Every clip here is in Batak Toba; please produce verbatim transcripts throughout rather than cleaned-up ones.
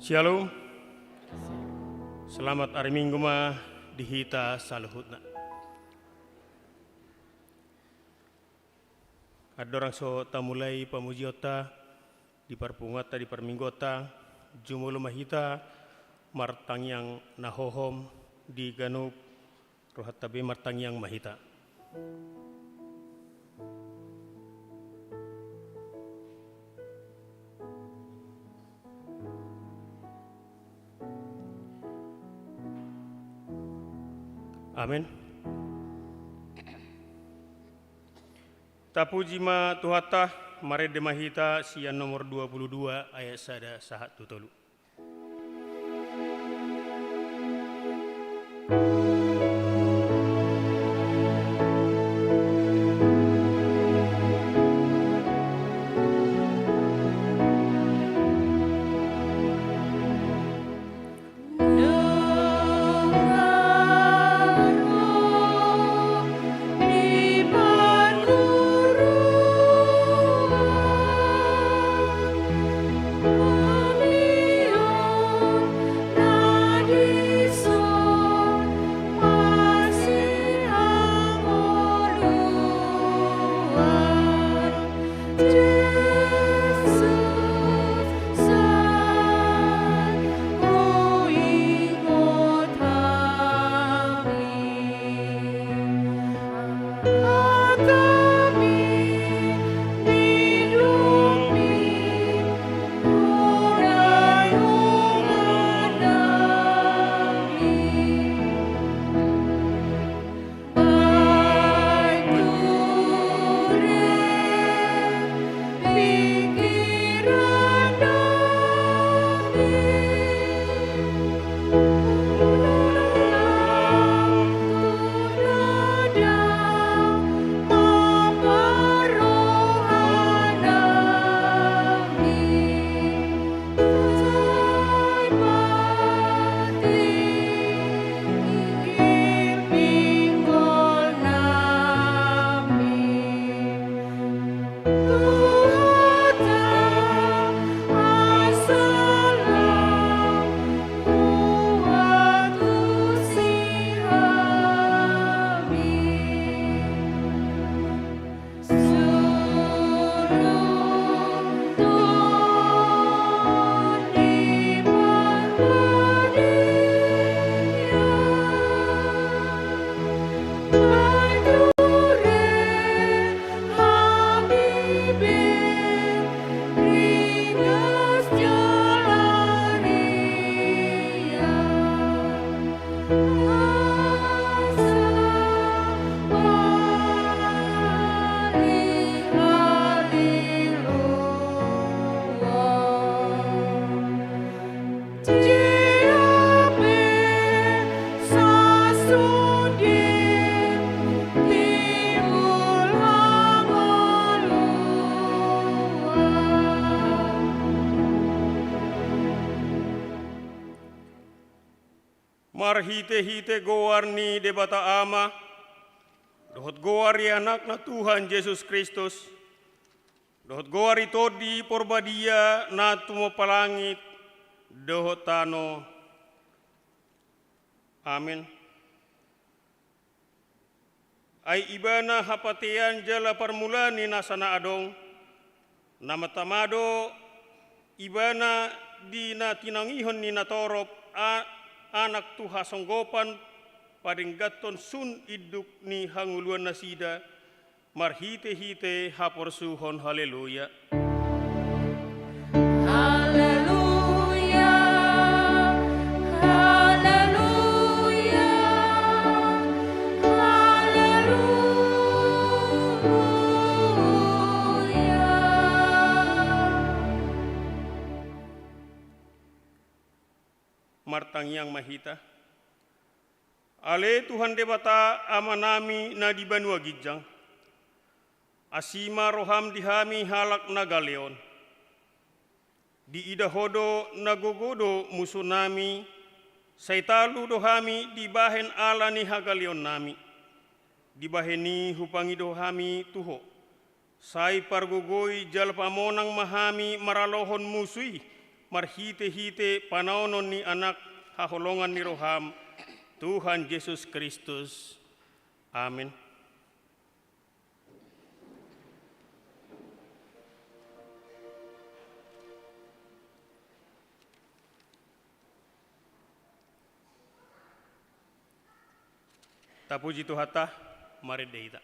Shalom. Selamat ari Minggu ma di hita saluhutna. Andorang so tamulai pamujionta di parpunguanta, di parmingguanta, jumolo ma hita martangiang na hohom di ganup rohanta be. Martangiang ma hita. Amen. Tapuji ma Tuhanta. Marende ma hita sian nomor dua puluh dua ayat sada sahat tu tolu. Marhitehite goar ni Debata Ama dohot goar ni Anakna Tuhan Jesus Kristus, dohot goar ni Tondi Porbadia na tumompa langit dohot tano. Amen. Ai Ibana hapatean jala parmulaan ni nasa na adong, na mantama do Ibana di na tinangihon ni natorop a-, Anak tu hasonggopan padengganhon sun induk ni hangoluannasida, marhitehite haporsuhon haleluya. Haleluya, haleluya, haleluya. Martangiang ma hita. Ale Tuhan Debata Amanami na di banua ginjang, asi ma roham di hami halak na gale on. Diida Ho do na gogo do musunami, sai talu do hami dibahen ala ni hagaleonnami. Dibahen i hupangido hami tu Ho. Sai pargogoi jala pamonang ma hami maralohon musu i, marhitehite panaonon ni Anak haholongan ni roham, Tuhan Jesus Kristus. Amin. Tapuji Tuhanta, marende hita.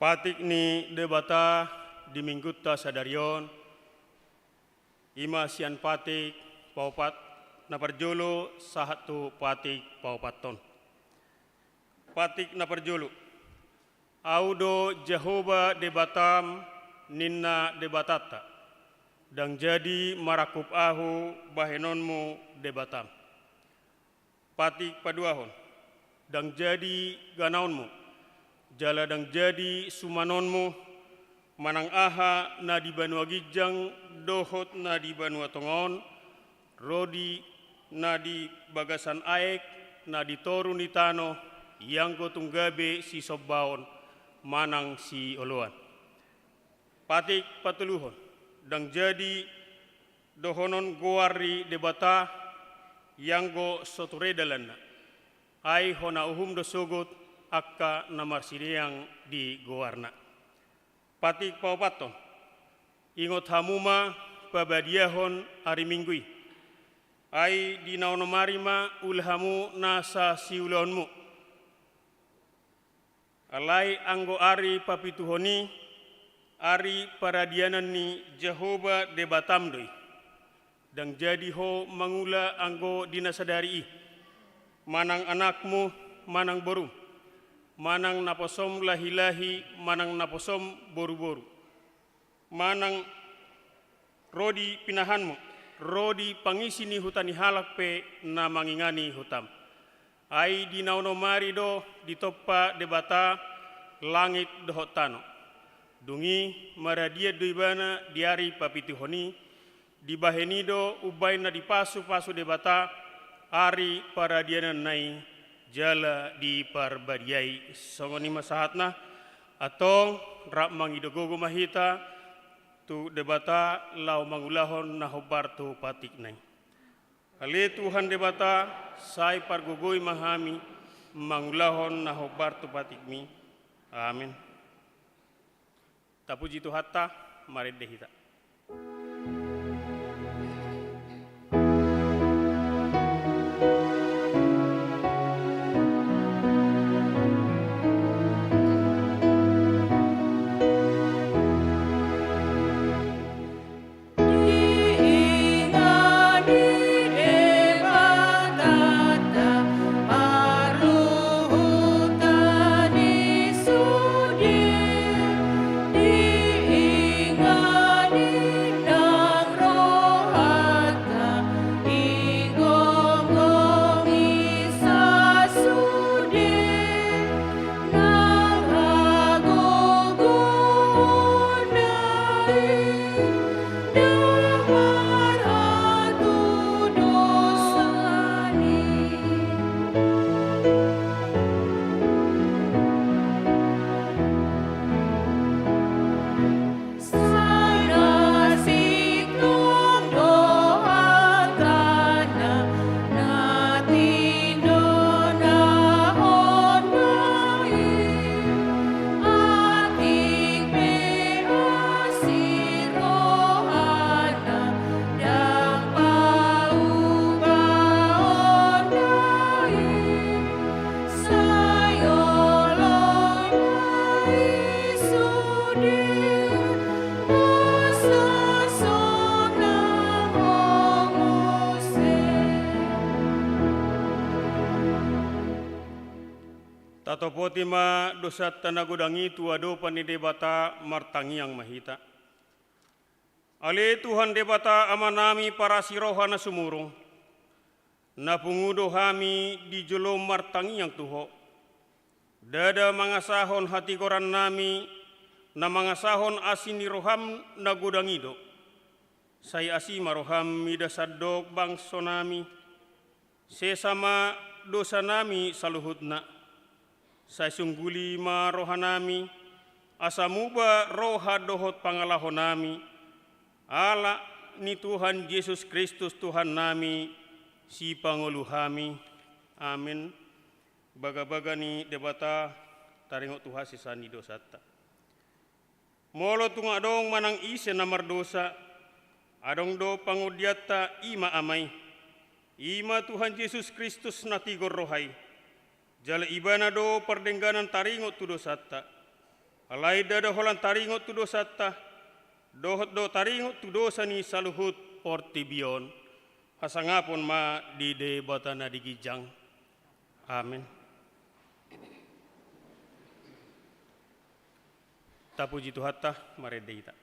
Patik ni Debata di Minggunta sadari on, i ma sian patik paopat, na parjolo sahat tu patik paopathon. Patik na parjolo. Ahu do Jahowa Debatam, ninna Debatanta. Ndang jadi marangkup Ahu bahenonmu Debatam. Patik paduahon. Ndang jadi ganaonmu, jala ndang jadi sumanonmu, manang aha na di banua ginjang dohot na di banua tonga on, rodi na di bagasan aek, na di toru ni tano, ianggo tung gabe sisombaon manang sioloan. Patik patoluhon. Ndang jadi dohonon goar ni Debata, ianggo so ture dalanna. Ai hona uhum do sogot angka na marsineang di goarna. Patik paopathon. Ingot hamu ma pabadiahon ari Minggu i. Ai di na onom ari ma ula hamu nasa siulaonmu. Alai anggo ari papituhon i, ari paradianan ni Jahowa Debatam do i. Ndang jadi ho mangula anggo di na sadari i, manang anakmu, manang borum, manang naposom lahilahi, manang naposom boruboru, manang ro di pinahanmu, ro di pangisi ni huta ni halak pe na mangingani hutam. Ai di na onom ari do ditompa Debata langit dohot tano. Dung i maradian do ibana di ari papituhon i, dibahen i do umbaen na dipasupasu Debata ari paradiananna i jala diparbadiai. Songon i ma sahatna. Antong rap mangido gogo ma hita tu Debata laho mangulahon na hombar tu patikna i. Ale Tuhan Debata, sai pargogoi ma hami mangulahon na hombar tu patikmi. Amin. Tapuji Tuhanta, marende hita. Tatopoti ma dosanta na godang i tu adopan ni Debata, martangiang ma hita. Ale Tuhan Debata Amanami parasi roha na sumurung, na pungu do hami di jolom martangiang tu Ho. Ndada mangasahon hatigorannami, na mangasahon asi ni roham na godang i do. Sai asi ma roham mida sandok bangsonami. Sesa ma dosanami saluhutna. Sai sungguli ma rohanami, asa muba roha dohot pangalahonami, ala ni Tuhan Jesus Kristus Tuhannami, Sipangolu hami. Amen. Bagabaga ni Debata, taringot tu hasesaan ni dosanta. Molo tung adong manang ise na mardosa, adong do pangondianta, i ma Ama i. I ma Tuhan Jesus Kristus na tigor roha i. Jala Ibana do pardengganan taringot tu dosanta. Alai ndada holan taringot tu dosanta, dohot do taringot tu dosa ni saluhut portibi on. Hasangapon ma di Debata na di ginjang. Amen. Tapuji Tuhanta, marende hita.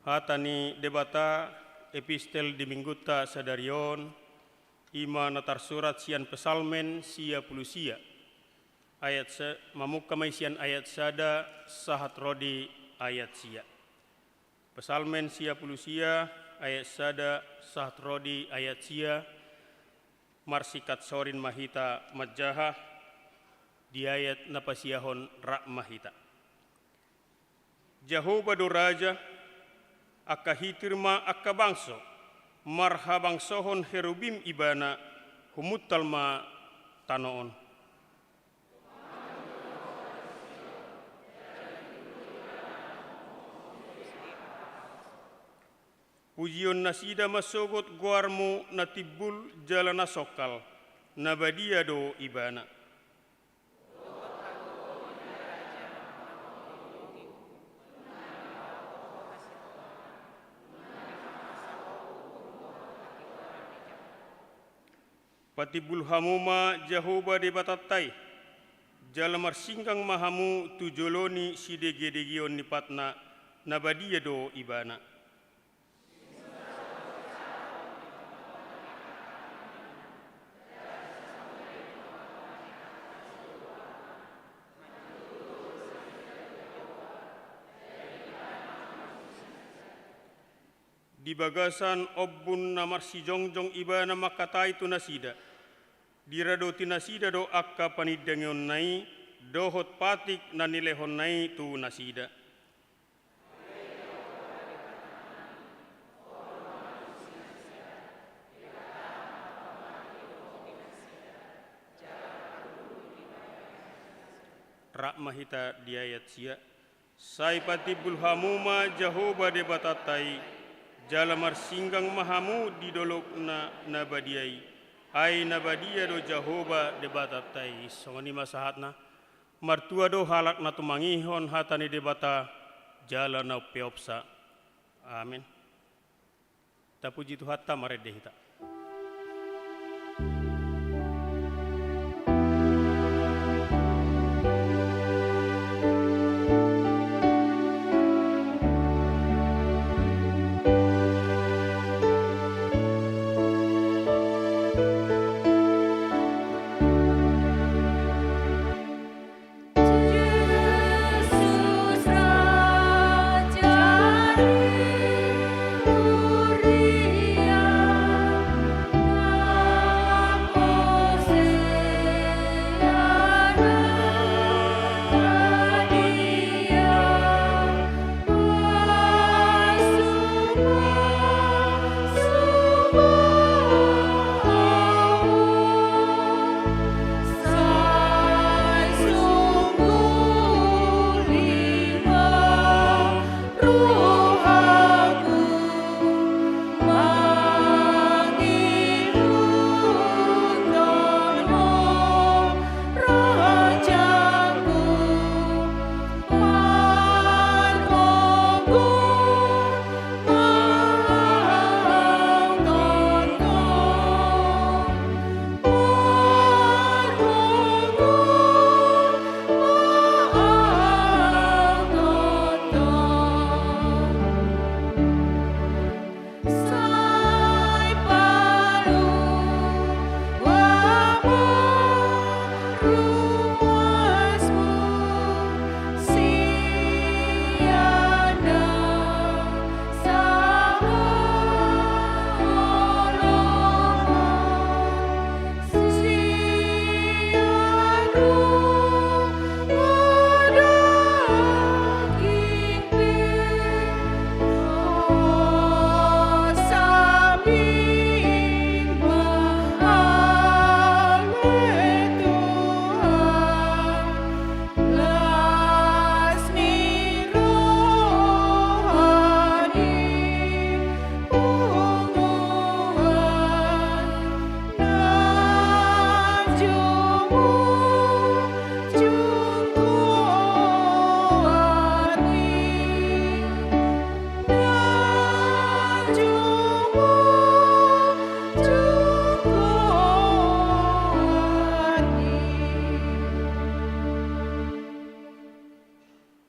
Hata ni Debata, epistel di Minggunta sadari on, i ma na tarsurat sian Psalmen sia pulu sia. Ayat sa-, mamungka ma i sian ayat sada sahat ro di ayat sia. Psalmen sia pulu sia, ayat sada sahat ro di ayat sia. Marsingkat sorin ma hita manjaha, di ayat na pasiahon rap ma hita. Jahowa do raja, Angka hitir ma angka bangso, marhabangsohon herubim ibana, humuntal ma tano on. Pujion nasida ma sogot goarmu na timbul jala na songkal, na badia do ibana. Patimbul hamu ma Jahowa Debatanta i, jala marsinggang ma hamu tu jolo ni sidegedegeon ni patna, na badia do ibana. Di bagasan ombun na marsijongjong ibana mangkatai tu nasida. Diradoti nasida do angka panindangionna i, dohot patik na nilehonna i tu nasida. Rap ma hita di ayat sia. Sai patimbul hamu ma Jahowa Debatanta i, jala marsinggang ma hamu di dolokna na badia i, ai na badia do Jahowa Debatanta i. Songon i ma sahatna. Martua do halak na tumangihon hata ni Debata, jala na umpeopsa. Amen. Tapuji Tuhanta, marende hita.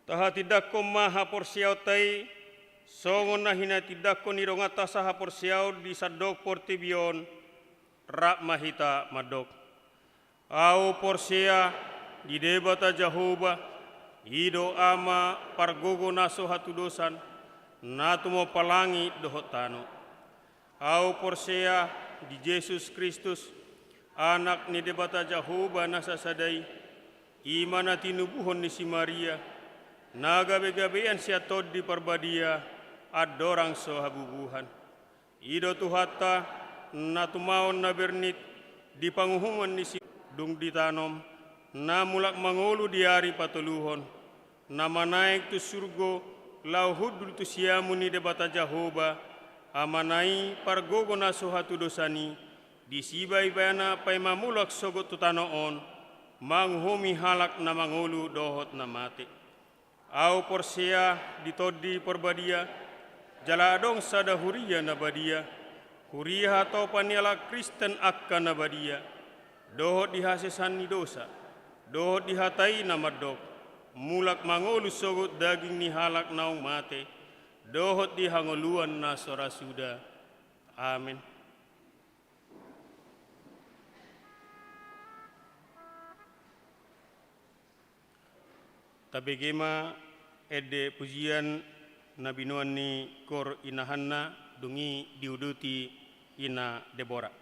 Tahatindangkon ma haporseaonta i, songon na hinatindangkon ni donganta sahaporseaon di sandok portibi on. Rap ma hita mandok. Ahu porsea di Debata Jahowa, i do Ama pargogo na so hatudosan, na tumompa langit dohot tano. Ahu porsea di Jesus Kristus, Anak ni Debata Jahowa na sasada i, i ma na tinubuhon ni si Maria, na gabegabean sian Tondi Parbadia, andorang so habubuhan. I do Tuhanta, na tumaon na bernit di panguhuman ni si-, dung ditanom, na mulak mangolu di ari patoluhon, na manaek tu surgo, laho hundul tu siamun ni Debata Jahowa, Amana i pargogo na so hatudosan i, disi ma Ibana paima mulak sogot tu tano on, manguhumi halak na mangolu dohot na mate. Ahu porsea di Tondi Parbadia, jala adong sada huria na badia, huria hatopan ni halak Kristen angka na badia, dohot di hasesaan ni dosa, dohot di hata i na mandok, mulak mangolu sogot daging ni halak naung mate, dohot di hangoluan na so ra suda. Amen. Tabege ma ende pujian na binoan ni Kor Ina Hanna, dung i diuduti Ina Debora.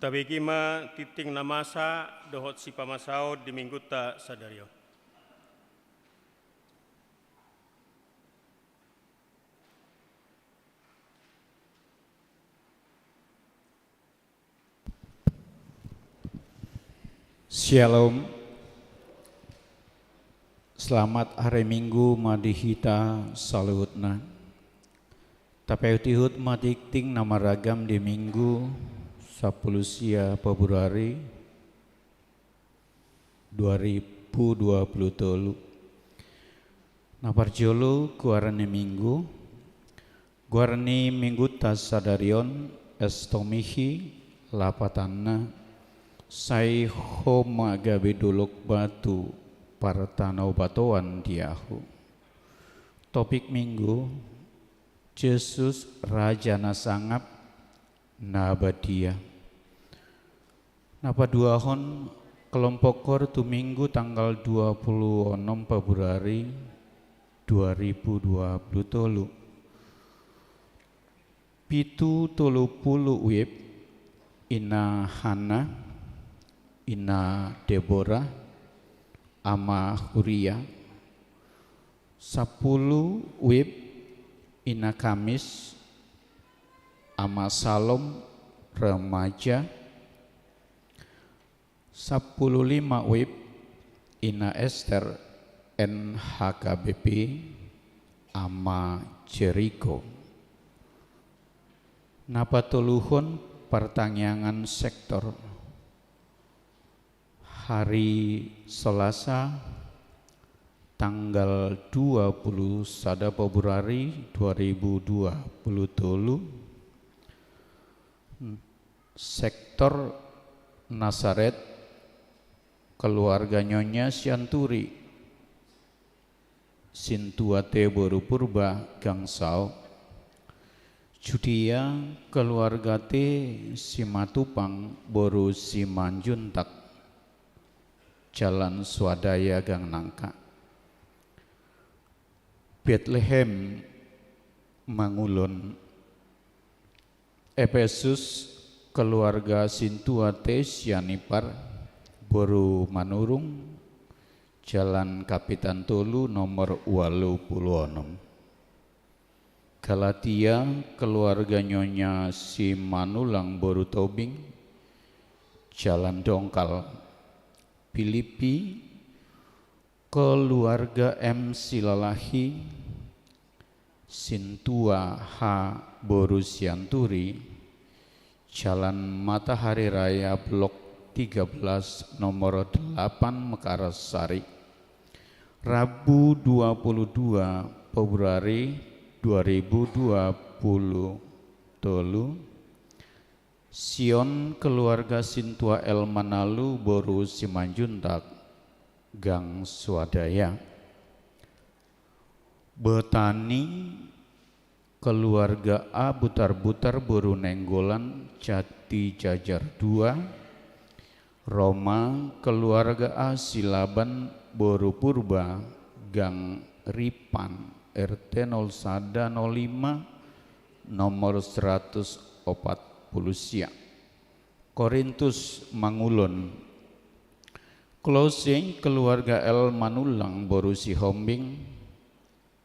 Tabege ma tingting na masa dohot sipamasaon di Minggunta sadari on. Syalom. Selamat hari Minggu ma di hita saluhutna. Tapaihut-ihut ma tingting na maragam di Minggu sampulu sia Februari dua ribu dua puluh tolu. Na parjolo goar ni Minggu, goar ni Minggunta sadari on, Estomihi, lapatanna, sai ho ma gabe dolok batu partanobatoan di ahu. Topik Minggu, Jesus Raja na sangap, na badia. Na paduahon, kelompok koor tu Minggu tanggal dua puluh onom Februari dua ribu dua puluh tolu. Pitu tolu pulu WIB, Ina Hana, Ina Debora, Ama Huria. Sampulu WIB, Ina Kamis, Ama Salom, remaja. Sampulu lima WIB, Ina Ester, N H K B P, Ama Jeriko. Na patoluhon, partangiangan sektor. Hari Selasa, tanggal dua puluh sada Februari dua ribu dua puluh tolu, sektor Nasaret, keluarga Nyonya Sianturi, Sintua T boru Purba, Gangsao. Judia, keluarga T Simatupang boru Simanjuntak, Jalan Swadaya, Gang Nangka. Betlehem, Mangulon. Epesus, keluarga Sintua T Sianipar boru Manurung, Jalan Kapitan Tolu, nomor ualu pulu onom. Galatia, keluarga Nyonya Simanulang boru Tobing, Jalan Dongkal. Filipi, keluarga M Silalahi, Sintua H boru Sianturi, Jalan Matahari Raya, blok tiga belas, nomor delapan, Mekarsari. Rabu, dua puluh dua Februari dua ribu dua puluh tolu. Sion, keluarga Sintua L Manalu boru Simanjuntak, Gang Swadaya. Betani, keluarga A Butarbutar boru Nainggolan, Jatijajar dua. Roma, keluarga A Silaban boru Purba, Gang Ripan, R T nol sada nol lima, nomor seratus opat puluh sia. Korintus, Mangulon. Kolose, keluarga L Manullang boru Sihombing,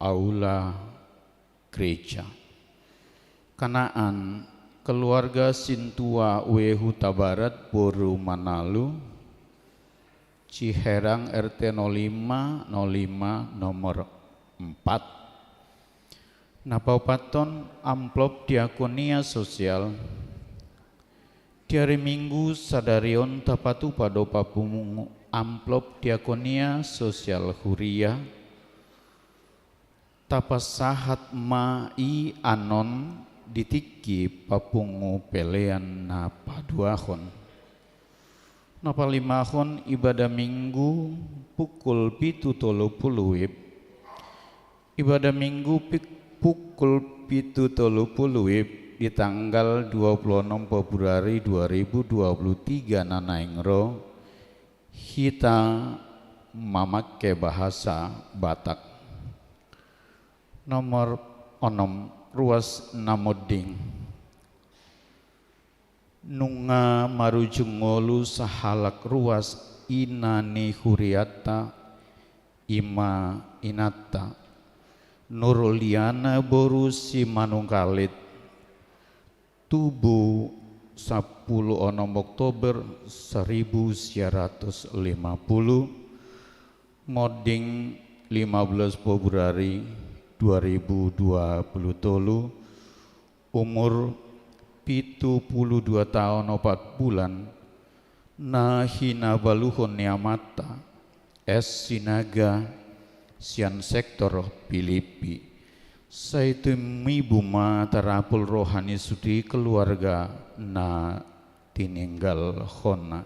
Aula Gereja. Kanaan, keluarga Sintua W Hutabarat boru Manalu, Ciherang, R T nol lima nol lima, nomor empat. Na paopathon, amplop diakonia sosial. Di ari Minggu sadari on tapatupa do papungu amplop diakonia sosial huria. Tapasahat ma i annon di tingki papungu pelean na paduahon. Na palimahon, ibadah Minggu pukul pitu tolu pulu WIB. Ibadah Minggu pik-, pukul pitu tolu pulu WIB di tanggal dua puluh onom Februari dua ribu dua puluh tiga na naeng ro, hita mamangke bahasa Batak. Nomor onom, ruas na monding. Nunga marujung ngolu sahalak ruas ina ni hurianta, i ma inanta Nurliana boru Simanungkalit, tubu sampulu onom Oktober saribu sia ratus lima pulu, monding lima belas Februari dua ribu dua pulu tolu, umur pitu pulu dua taon opat bulan, na hinabaluhon ni amanta, S Sinaga, sian sektor Pilippi. Sai tumibu ma tarapul roha ni sude keluarga na tininggalhonna.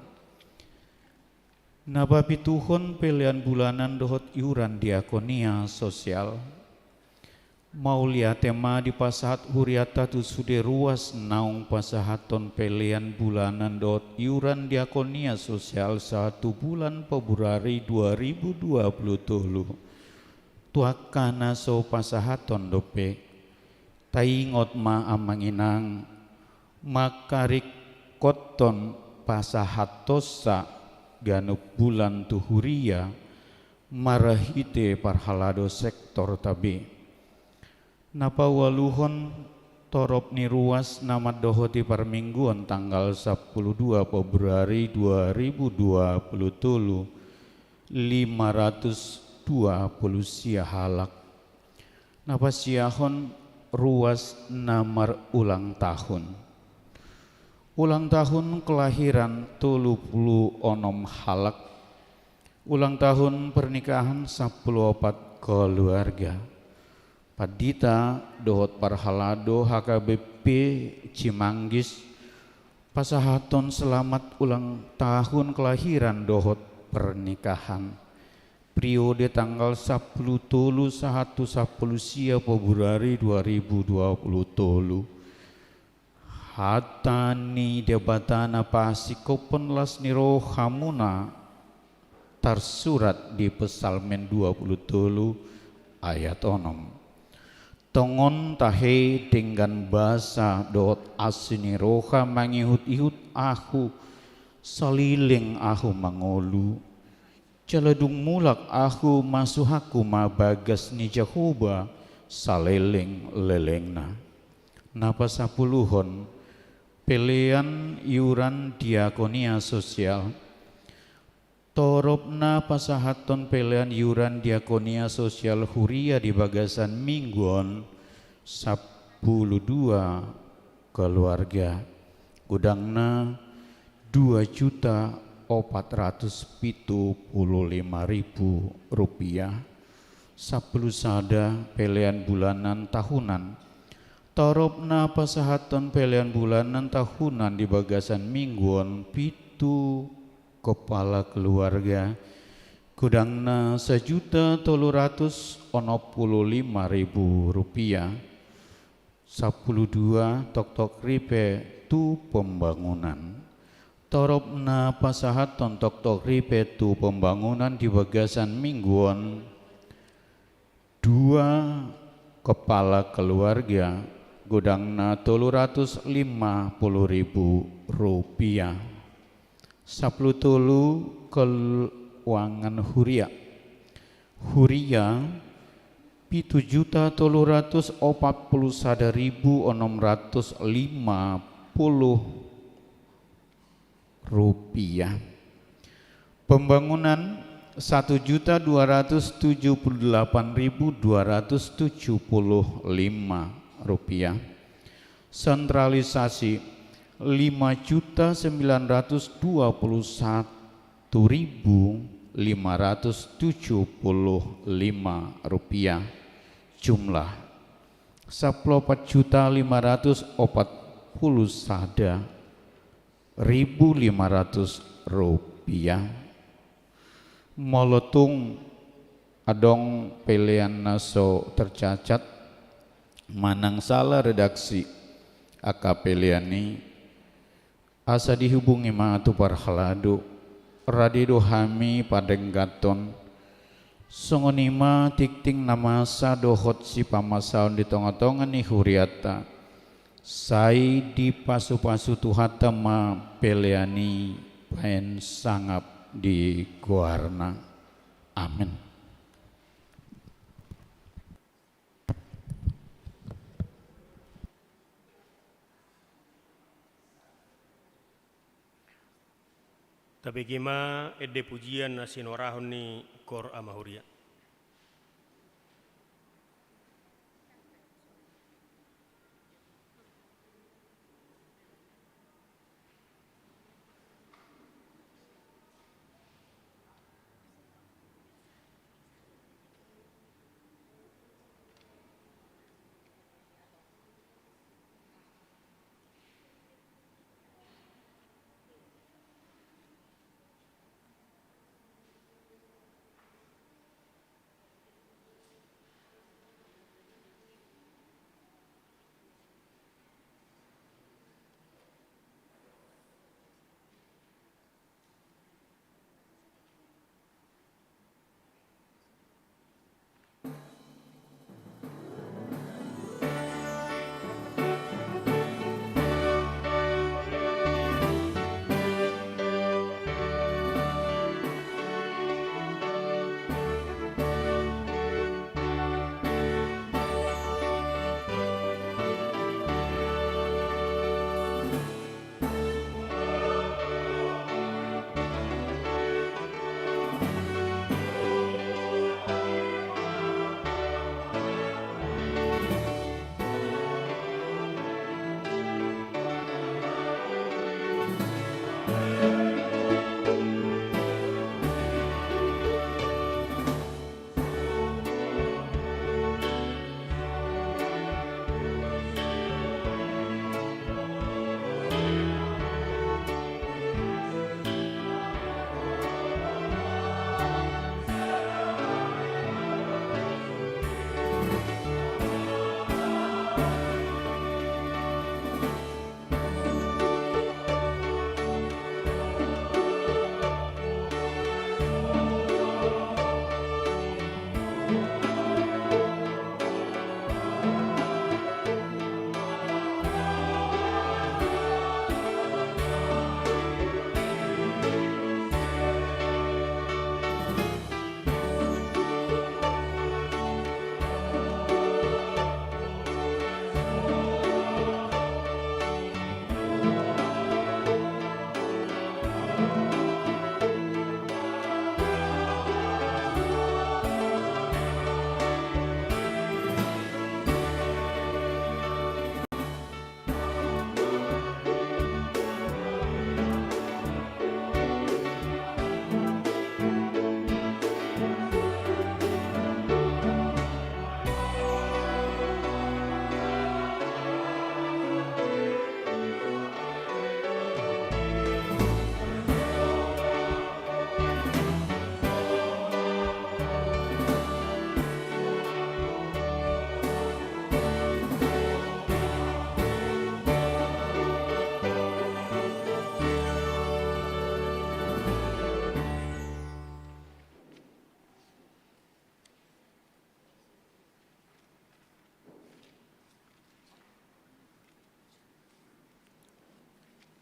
Na papituhon, pelean bulanan dohot iuran diakonia sosial. Mauliate ma dipasahat hurianta tu sude ruas naung pasahathon pelean bulanan dohot iuran diakonia sosial sahat tu bulan Februari dua ribu dua pulu tolu. Tu angka na so pasahathon dope. Taingot ma amang inang, mangkaringkothon pasahathonsa ganup bulan tu huria marhite parhalado sektorta be. Na paualuhon, torop ni ruas na mandohoti parmingguon tanggal sampulu dua Februari dua ribu dua pulu tolu, lima ratus dua pulu sia halak. Na pasiahon, ruas na marulang tahun. Ulang tahun kelahiran tolu pulu onom halak. Ulang tahun pernikahan sampulu opat keluarga. Pandita dohot parhalado H K B P Cimanggis, pasahathon selamat ulang tahun kelahiran dohot pernikahan. Periode tanggal sampulu tolu sahat tu sampulu sia Februari dua ribu dua pulu tolu. Hata ni Debata na pasingkophon las ni rohamuna tarsurat di Psalmen dua pulu tolu ayat onom. Tongon tahe denggan basa dohot asi ni roha mangihut-ihut ahu, saleleng ahu mangolu. Jala dung mulak ahu, masuhakku ma bagas ni Jahowa saleleng-lelengna. Na pasapuluhon, pelean iuran diakonia sosial. Torop na pasahathon pelean iuran diakonia sosial huria di bagasan minggu on, sampulu dua keluarga. Godangna dua juta opat ratus pitu pulu lima ribu rupiah. Sampulu sada, pelean bulanan tahunan. Torop na pasahathon pelean bulanan tahunan di bagasan minggu on, pitu kepala keluarga. Godangna sajuta tolu ratus onom pulu lima ribu rupiah. Sampulu dua, toktok ripe tu pembangunan. Torop na pasahathon toktok ripe tu pembangunan di bagasan minggu on, dua kepala keluarga, godangna tolu ratus lima pulu ribu rupiah. Sampulu tolu, keuangan huria. Huria, pitu juta tolu ratus opat pulu sada ribu onom ratus lima pulu rupiah. Pembangunan, satu juta dua ratus tujuh puluh delapan ribu dua ratus tujuh puluh lima rupiah. Sentralisasi, lima juta sembilan ratus dua puluh satu ribu lima ratus tujuh puluh lima rupiah. Jumlah, sampulu opat juta lima ratus opat pulu sada ribu lima ratus rupiah. Molo tung adong pelean na so tercacat, manang sala redaksi angka pelean i, asa dihubungi ma tu parhalado, rade do hami padengganhon. Songon i ma tingting na masa dohot sipamasaon di tonga-tonga ni hurianta. Sai dipasupasu Tuhanta ma pelean i baen sangap di goarna. Amen. Tabege ma ende pujian na sinuarahon ni Koor Ama Huria.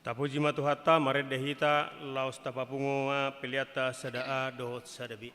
Tapuji ma Tuhanta, marende hita laos tapapungu ma peleanta sada A dohot sada B.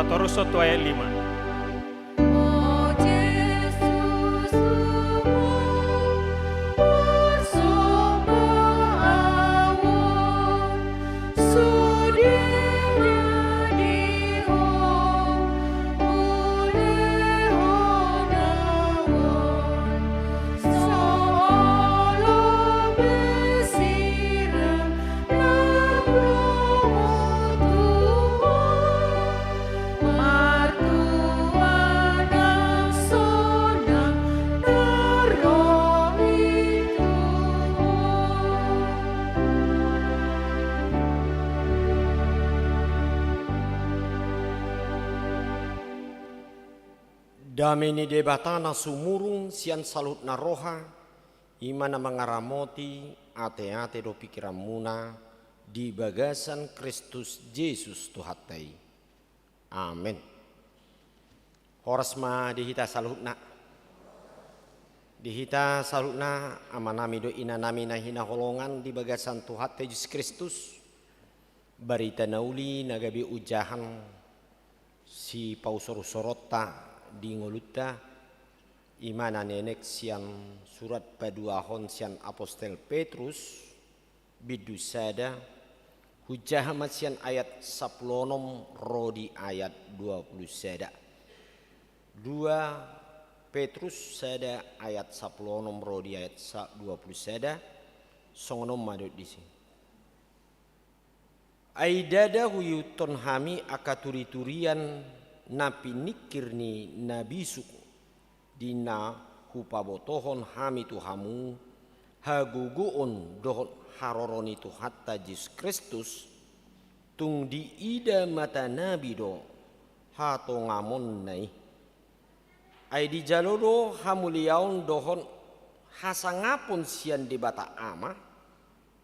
Torus tu ayat lima. Dame ni Debata na sumurung sian saluhutna roha, i ma na mangaramoti ateate dohot pingkiranmuna di bagasan Kristus Jesus Tuhanta i. Amen. Horas ma di hita saluhutna. Di hita saluhutna, amanami dohot inanami na hinaholongan di bagasan Tuhanta Jesus Kristus, barita na uli na gabe ojahan sipausor-usoronta di ngolunta, i ma na nienet sian surat paduahon sian apostel Petrus, bindu sada, hujaha ma sian ayat sampulu onom ro di ayat dua pulu sada. Dua Petrus sada ayat sampulu onom ro di ayat sa-, dua pulu sada, songon on ma didok disi. Ai ndada huihuthon hami angka turi-turian na piningkir ni na bisuk, di na hupabotohon hami tu hamu hagogoon dohot haroro ni Tuhanta Jesus Kristus, tung diida mata nabi do hatongamonna i. Ai dijalo do hamuliaon dohot hasangapon sian Debata Ama,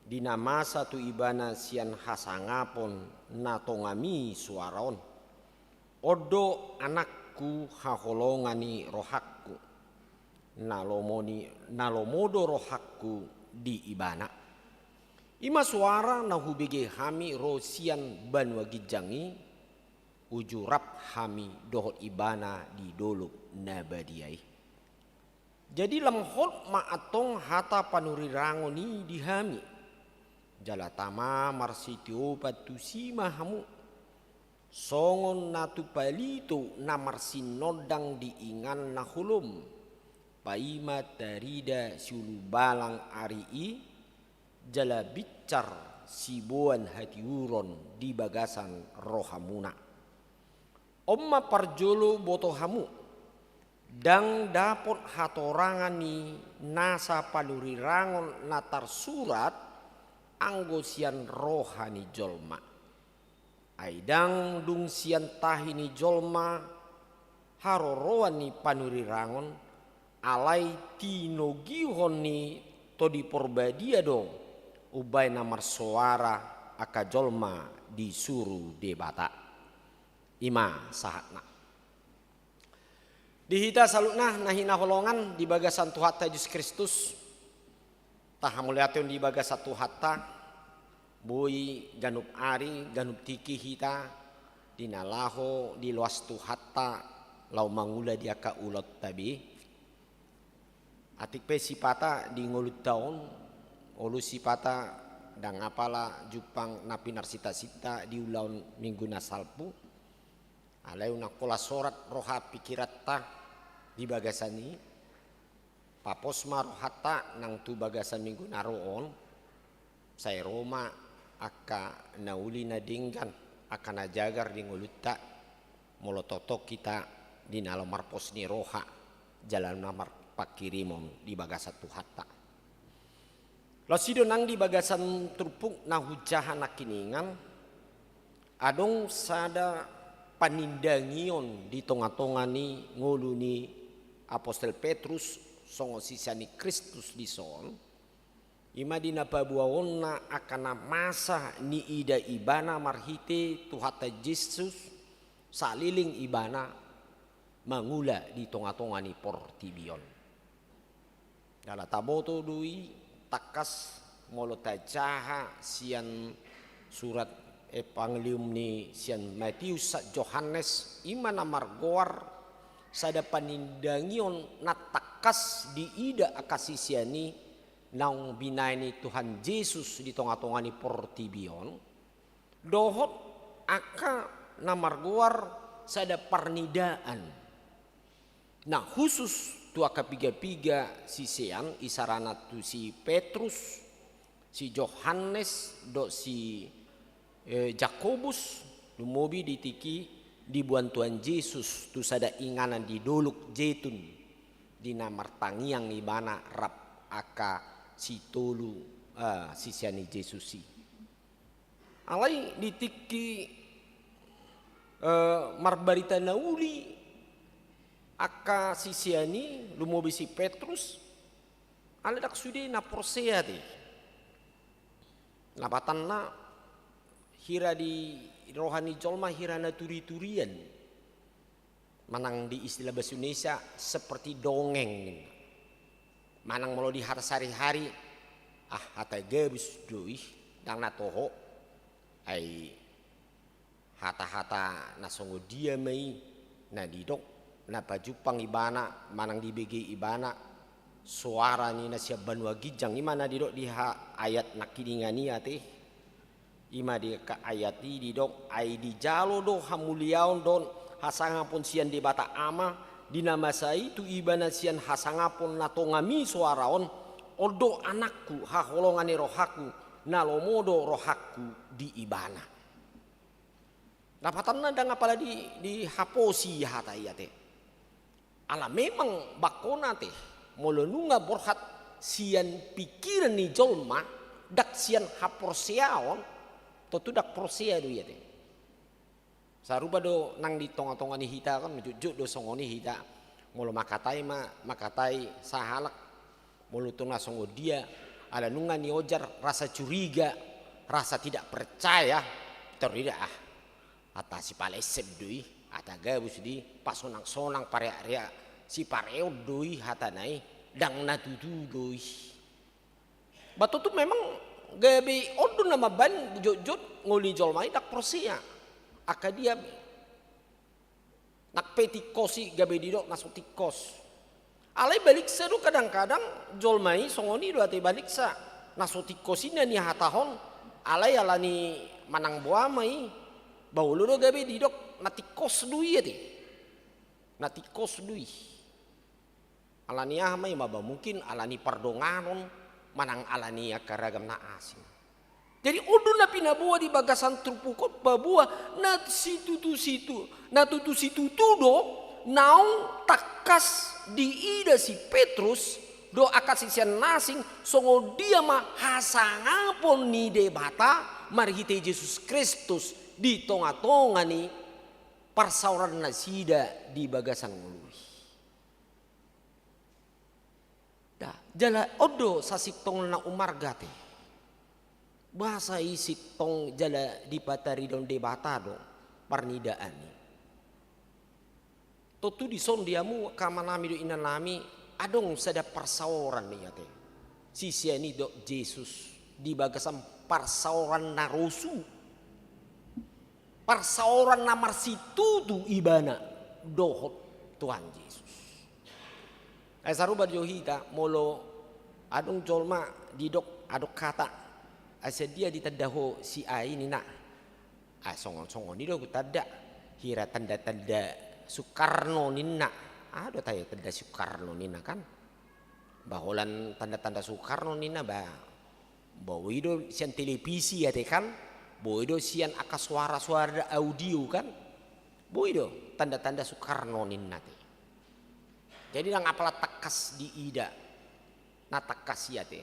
di na masa tu Ibana sian hasangapon na tonga misoara on. On do Anakku haholongan ni rohangku, na lomo ni, na lomo do rohangku di Ibana. I ma soara na hubege hami ro sian banua ginjang i, uju rap hami dohot Ibana di dolok na badia i. Jadi lam hot ma antong hata panurirangon i di hami. Jala tama marsitiopan tusi ma hamu, songon na tu palito na marsinondang di inganna holom, paima tarida siulubalang ari i, jala binsar siboan hatiuron di bagasan rohamuna. On ma parjolo boto hamu, ndang dapot hatorangan ni nasa panurirangon na tarsurat anggo sian roha ni jolma. Ai ndang dung sian tahi ni jolma haroroan ni panurirangon, alai tinogihon ni Tondi Porbadia do umbahen na marsoara angka jolma disuru Debata. I ma sahatna. Di hita saluhutna na hinaholongan di bagasan Tuhanta Jesus Kristus, tahamauliatehon di bagasan Tuhanta, boi ganup ari, ganup tingki hita di na laho diloas Tuhanta laho mangula di angka ulaonta be. Atik pe sipata di ngolunta on, olo sipata ndang apala jumpang na pinarsintasinta di ulaon minggu na salpu. Alai unang holan sorat roha pingkiranta di bagasan i, papos ma rohanta nang tu bagasan minggu na ro on, sai ro ma angka na uli na denggan, angka na jagar di ngolunta, molo tongtong hita di na laho marpos ni roha, jala na marpangkirimon di bagasan Tuhanta. Laos i do nang di bagasan turpuk na hujaha nangkiningan, adong sada panindangion di tongatonga ni ngolu ni apostel Petrus songon sisean ni Kristus dison, i ma di na paboaonna angka na masa niida ibana marhite Tuhanta Jesus saleleng ibana mangula di tongatonga ni portibi on. Jala taboto do i tangkas molo tajaha sian surat Evangelium ni sian Matius sahat Johannes, i ma na margoar sada panindangion na tangkas diida angka sisean i naung binahen ni Tuhan Jesus di tonga-tonga ni portibi on, dohot angka na margoar sada parnidaan na husus tu angka piga-piga sisean, isarana tu si Petrus, si Johannes, dohot si, eh, Jakobus, lumobi di tingki diboan Tuhan Jesus tu sada inganan di Dolok Jetun, di na martangiang ibana rap angka sitolu, eh, sisean ni Jesus i. Alai di tingki, eh, marbarita na uli angka sisean i, lumobi si Petrus, alai ndang sude na porsea ate. Lapatanna hira di roha ni jolma hira na turi-turian. Manang di istilah bahasa Indonesia seperti dongeng ninna. Manang molo di hata sehari-hari, ah, hata gabus do i, ndang na toho. Ai hata-hata na songon dia ma i na didok, na pajumpang ibana manang dibege ibana, soara ni na sian banua ginjang, i ma na didok di ha-, ayat nangkiningan i ate. I ma di angka ayat i didok, ai dijalo do hamuliaon dohot hasangapon sian Debata Ama di na masa i tu ibana sian hasangapon na tongam i soara on, on do anakku, haholongan ni rohangku, na lomo do rohangku di ibana. Lapatanna ndang apala di, dihaposi hata i ate. Ala memang bangkona ate, molo nunga borhat sian pikiran ni jolma, ndang sian haporseaon, tontu ndang porsea do i ate. Sarupa do nang di tonga-tonga ni hita kan, jotjot do songon i hita. Molo mangkatai ma, mangkatai sahalak, molo tu na songon dia, ala nunga niojar rasa curiga, rasa tidak percaya, torida ah. Hata sipalesep do i, hata gabus do i, pasonang-sonang, pareak-reak, sipareon do i hatana i, ndang na tutu do i. Ba tontu memang gabe on do na mambaen jotjot ngolu ni jolma i ndang porsea. Angka dia be. Nang pe tingkos i gabe didok na so tingkos. Alai baliksa do kadang-kadang jolma i songon i do ate baliksa. Na so tingkos i na nihatahon, alai ala ni manang boha ma i, ba olo do gabe didok na tingkos do i ate. Na tingkos do i. Ala ni aha ma i ma ba mungkin ala ni pardonganon manang ala ni angka ragam na asing. Jadi on do na pinaboa di bagasan turpuk on paboa na situtu-situ, na tutu situtu do naung tangkas diida si Petrus dohot angka sisean na asing songon dia ma hasangapon ni Debata marhite Jesus Kristus di tonga-tonga ni parsaoran nasida di bagasan ngolu i. Da, jala on do sasintongna umarga ate. Boasa i sintong jala dipataridahon Debata do parnidaan i. Tontu dison di hamu angka amanami dohot inanami adong sada parsaoran i ate. Sisean i dohot Jesus di bagasan parsaoran na rosu. Parsaoran na marsitutu ibana dohot Tuhan Jesus. Ai sarupa do hita molo adong jolma didok adong hata, ai sian dia ditanda ho si A i ninna. Ai songon-songon i do hutanda, hira tanda-tanda Soekarno ninna. Aha do tahe tanda Soekarno ninna kan? Ba holan tanda-tanda Soekarno ninna ba. Boi do sian televisi ate kan, boi do sian angka suara-suara audio kan, boi do tanda-tanda Soekarno ninna ate. Jadi ndang apala tangkas diida, na tangkas i ate.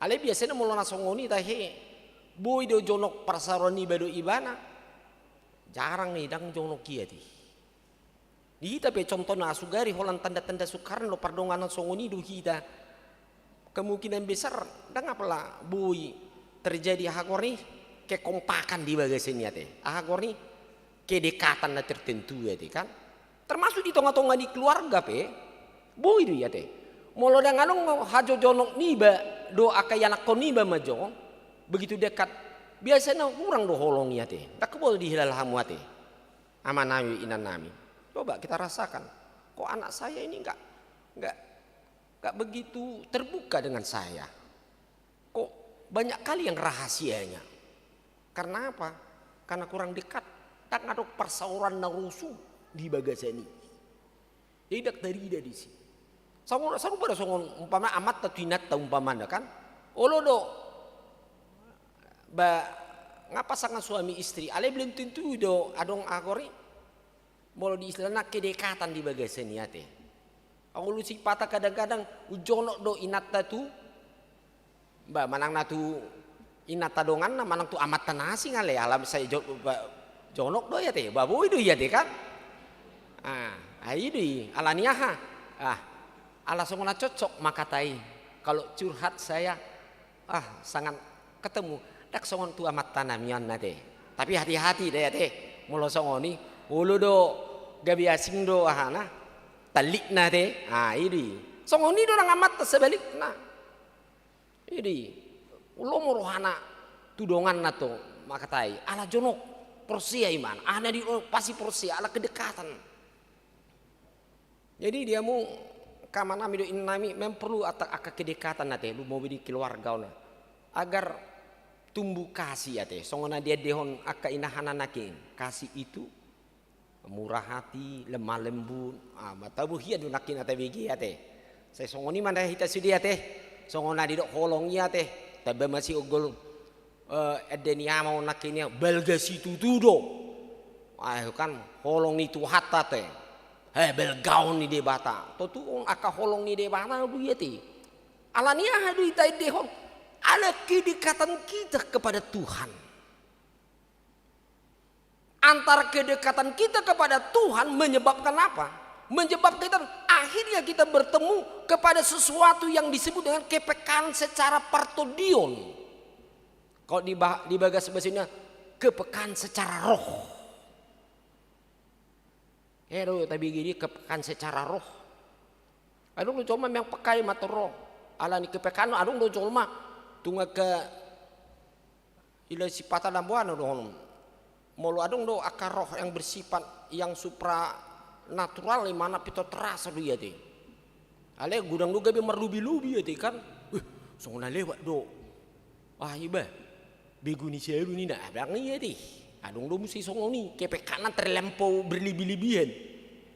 Alai biasana molo na songon i tahe, boi do jonok parsaoran niba dohot ibana, jarang i ndang jonok i ate. Di hita pe contohna sugari holan tanda-tanda Soekarno pardonganon songon i do hita. Kemungkinan besar ndang apala boi terjadi aha goarna i kekompakan di bagasan i ate. Aha goarna i kedekatan na tertentu ate kan. Termasuk di tonga-tonga ni keluarga pe boi do i ate. Molo ndang adong hajojonok niba dohot angka ianakhon niba ma jo begitu dekat Biasana hurang do holong i ate. Ndang boi dihilala hamu ate, amanami, inanami. Coba kita rasakan. Kok anak saya ini nggak, nggak, nggak begitu terbuka dengan saya. Kok banyak kali yang rahasianya. Karena apa? Karena kurang dekat. Ndang adong parsaoran na rusu di bagasan i. Jadi ndang tarida disi. Sarupa, sarupa do songon umpama amanta tu inanta umpamana kan. Olo do. Ba, nga pasangan suami istri. Alai belum tentu do adong aha i. Molo di istilahna kedekatan di bagasan i ate. Anggo olo sipata kadang-kadang jonok do inanta tu, ba, manang na tu inanta donganna, manang tu amanta na asing ale, ala sai jo-, ba, jonok do i ate, ba boi do i ate kan. Ah, ai do i, ala ni aha? Ah, ala songon na cocok ma hata i. Kalau curhat saya, ah, sangat ketemu. Ndang songon tu amanta nami on ate. Tapi hati-hati do i ate. Molo songon i, olo do gabe asing do ahana, tallikna ate. Ah, i do i. Songon i do nang amanta sebalikna. I do i. Lomo rohana tu donganna tu ma hata i. Ala jonok, porsea imana. Aha na di, oh, pasti porsea, ala kedekatan. Jadi di hamu amanami dohot inanami, memang perlu ata-, angka kedekatan ate, lumobi di keluarga on. Agar tumbuh kasih ate, songon na diandehon angka inahana nangkin. Kasih itu murah hati, lemah lembut, ah, ma tabo hian do nangkin ate bege ate. Sai songon i ma nda hita sude ate, songon na didok holong i ate, tamba ma siombol, eh, ende ni ama on nangkin i, balga situtu do. Ah, kan, holong ni Tuhanta ate. He, balgaon ni Debata. Tontu on angka holong ni Debata do i ate. Ala ni aha do i taendehon? Ala kedekatan kita kepada Tuhan. Antara kedekatan kita kepada Tuhan menyebabkan apa? Menyebabkan kita, akhirnya kita bertemu kepada sesuatu yang disebut dengan kepekaan secara partodion. Kalau di ba-, di bagas bahasa Indonesia, kepekaan secara roh. Ero tabege di kepekaan secara roh. Adong do jolma memang peka i ma tu roh. Ala ni kepekaan, adong do jolma tung angka ila sipata na boana dohonon. Molo adong do angka roh yang bersifat yang supranatural, imana pintor terasa do i ate. Alai godang do gabe marlobi-lobi ate kan. Weh, songon na lewat do. Wah, iba. Begu ni si Aru ni na abang i ate. Adong do muse songon i, kepekaanna terlampau berlebih-lebihan.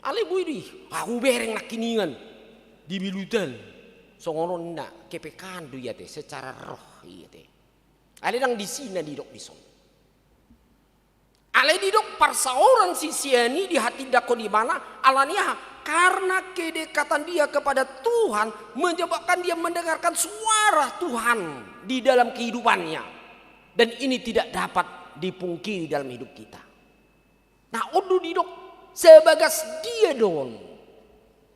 Alai boi do i, ah, hubereng nangkiningan. Di bilutan. Songon on na kepekaan do i ate, secara roh i ate. Alai ndang disi na didok dison. Alai didok parsaoran si sian i dihatindangkon ibana, ala ni aha? Karena kedekatan dia kepada Tuhan menyebabkan dia mendengarkan suara Tuhan di dalam kehidupannya. Dan ini tidak dapat dipungkiri dalam hidup kita. Nah, on do didok, sebagas dia do on.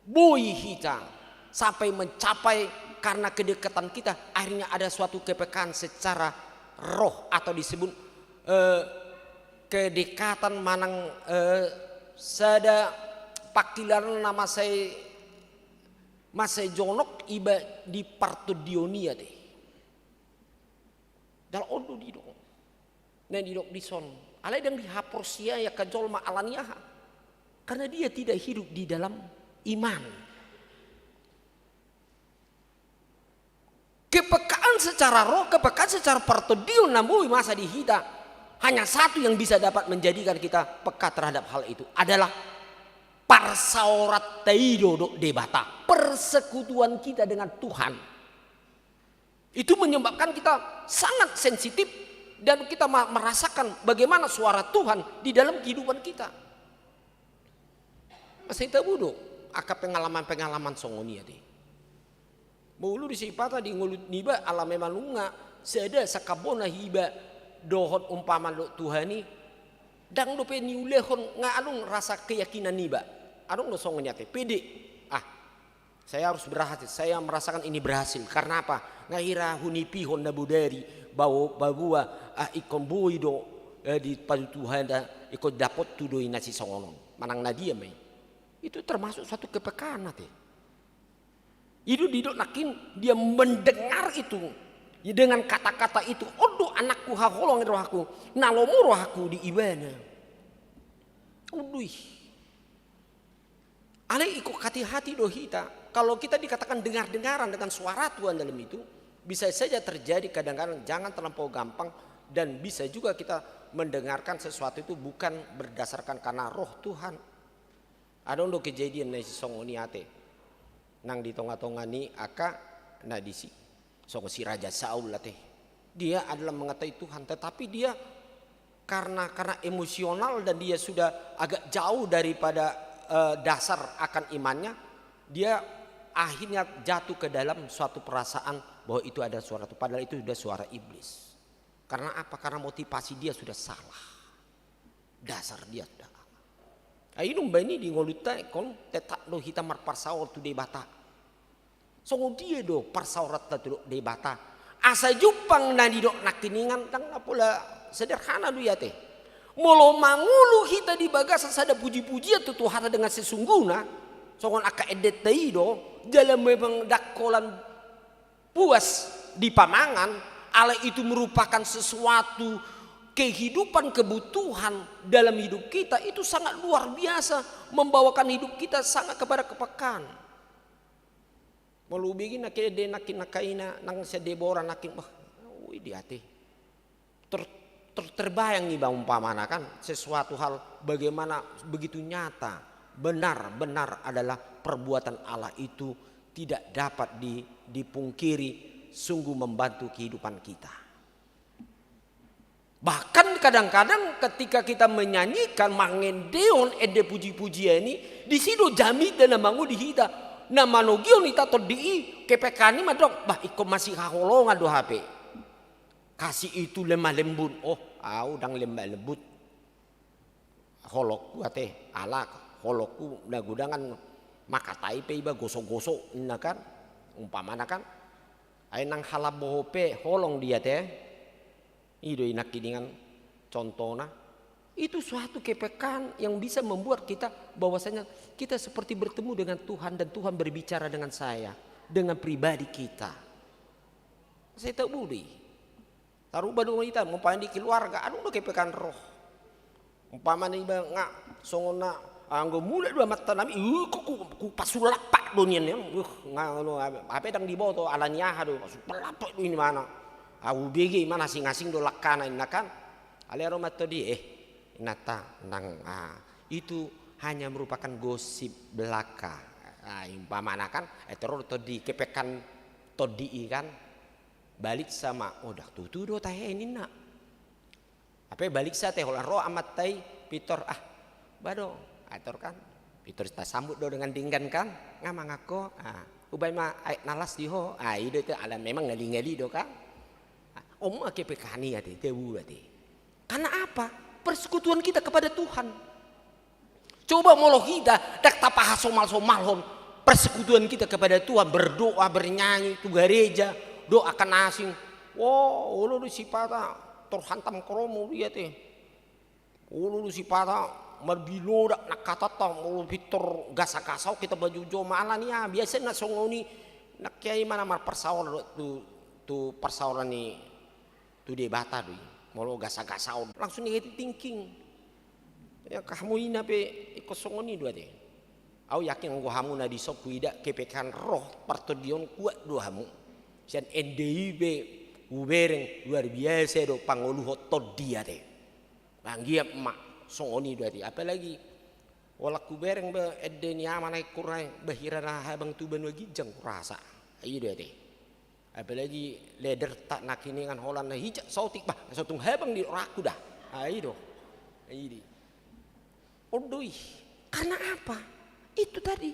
Boi hita sampai mencapai karena kedekatan kita, akhirnya ada suatu kepekaan secara roh atau disebut, eh, kedekatan manang, eh, sada pangkilalaan na mansai, mansai jonok iba di partondion i ate. Jala on do didok. Na didok dison. Alai ndang dihaporseai angka jolma ala ni aha? Karena dia tidak hidup di dalam iman. Kepekaan secara roh, kepekaan secara partondion na boi masa di hita. Hanya satu yang bisa dapat menjadikan kita peka terhadap hal itu adalah parsaoranta i dohot Debata, persekutuan kita dengan Tuhan. Itu menyebabkan kita sangat sensitif dan kita ma-, merasakan bagaimana suara Tuhan di dalam kehidupan kita. Masa hita bodo angka pengalaman-pengalaman songon i ate. Molo di sipata di ngolu niba ala memang nunga sada sangkap bona hiba dohot umpama dohot Tuhan i, ndang dope niulahon nga adong rasa keyakinan niba. Adong do songon i ate, pede. Ah, saya harus berhasil, saya merasakan ini berhasil. Karena apa? Nga hira hunipihon na bodari, bau-, babua, ah, ingkon boi do, eh, dipatudu Tuhanta, ingkon dapothu do i na sisongon on. Manang na dia ma i. Itu termasuk suatu kepekaan ate. I do didok nangkin dia mendengar itu, ya, dengan kata-kata itu, on do Anakku haholongan rohangku, na lomo rohangku di ibana. Undui. Alai ingkon hati-hati do hita. Kalau kita dikatakan dengar-dengaran dengan suara Tuhan dalam itu, bisa saja terjadi kadang-kadang jangan terlampau gampang dan bisa juga kita mendengarkan sesuatu itu bukan berdasarkan karena roh Tuhan. Adong do kejadian na sisongon i ate. Nang di tonga-tonga ni angka na disi. Songon si Raja Saul ate. Dia adalah mengetahui Tuhan, tetapi dia karena karena emosional dan dia sudah agak jauh daripada eh, dasar akan imannya, dia akhirnya jatuh ke dalam suatu perasaan bahwa itu adalah suara Tuhan, padahal itu sudah suara iblis. Karena apa? Karena motivasi dia sudah salah. Dasar dia sudah. Ai numba ini di ngolunta ingkon tetap do hita marparsaoran tu Debata. Songon dia do parsaoranta tu Debata. Asa jumpang na didok nangkiningan ndang na pola sederhana do i ate. Molo mangolu hita di bagasan sada puji-pujian tu Tuhanta dengan sesungguhna, songon angka endenta i do, jala memang ndang holan puas di pamangan, alai itu merupakan sesuatu kehidupan kebutuhan dalam hidup kita, itu sangat luar biasa, membawakan hidup kita sangat kepada kepekaan. Molo hubege nangkin ende nangkin angka ina nang sian Debora nangkin, bah, ui di ate. Ter, ter, terbayang iba umpamana kan sesuatu hal bagaimana begitu nyata, benar-benar adalah perbuatan Allah itu tidak dapat di, dipungkiri, sungguh membantu kehidupan kita. Bahkan kadang-kadang ketika kita menyanyikan mangendehon ende puji-pujian i, di sido jamita na mangolu di hita, na manogihon hita tondi i, kepekaan i mandok, bah ingkon masihaholongan do hape. Kasih itu lemah lembut. Oh, au ndang lemah lembut. Holongku ate, ala holongku na godangan makatai pe iba gosok-gosok inna kan. Umpamana kan. Ai nang halambohon pe holong dia te. I do i nangkiningan contohna. Itu suatu kepekaan yang bisa membuat kita bahwasanya kita seperti bertemu dengan Tuhan dan Tuhan berbicara dengan saya, dengan pribadi kita. Saya tak boleh. Taruba do hita, umpama di keluarga, adong do kepekaan roh. Umpama na iba nga songon na anggo mulak do amanta nami, uh, ku, ku, ku pasulap do nian ya. Uh, nga ngono, ape ndang diboto, alani aha do, pasulap do ini mana. Au bege mana asing-asing do langkana inna kan. Alai ro ma tondi, eh, inanta nang, ah, itu hanya merupakan gosip belaka. Ah, umpamana kan, eh, terus tondi kepekaan tondi i kan. Balik sama, oh ndang tutu do tahe ninna. Ape balik sa te holan ro amanta i, pintor, ah, ba do, ator kan. Pintor tasambut do dengan denggan kan, nga mangan ho, ah, hubaen ma aek na las di ho, ah, i do te ala memang ngali-ngali do kan. Ah, on ma kepekaan i ate, tebura te. Karena apa? Persekutuan kita kepada Tuhan. Coba molo hita ndang tapahasomal-somalhon persekutuan kita kepada Tuhan, berdoa, bernyanyi, tu gareja, doakan asing. Wo, olo do sipata tor hantam kromo dia te. Olo do sipata marbilodak nang hatanta, molo pintor gasa-gasa on hita bajujoma alani aha, biasa na songon i nangkin i mana marparsaoran tu, tu parsaoran ni tu Debata do i. Molo gasa-gasa on langsung negative thinking. Ya, hamu ina pe ingkon songon i do ate. Au yakin anggo hamu na dison huida kepekaan roh partondion kuat do hamu. Sian ende i pe hubereng luar biasa do pangoluhon tondi ate. Anggiat ma songon i do ate. Apalagi holan hubereng be ende ni ama na ingkon ra i, bah hira na habang tu banua ginjang hurasa. I do ate. Apalagi lederta nangkiningan holan na hijak saotik, bah, so tung habang di rohangku da. Ah, i do. I do. On do i. Karena apa? Itu tadi.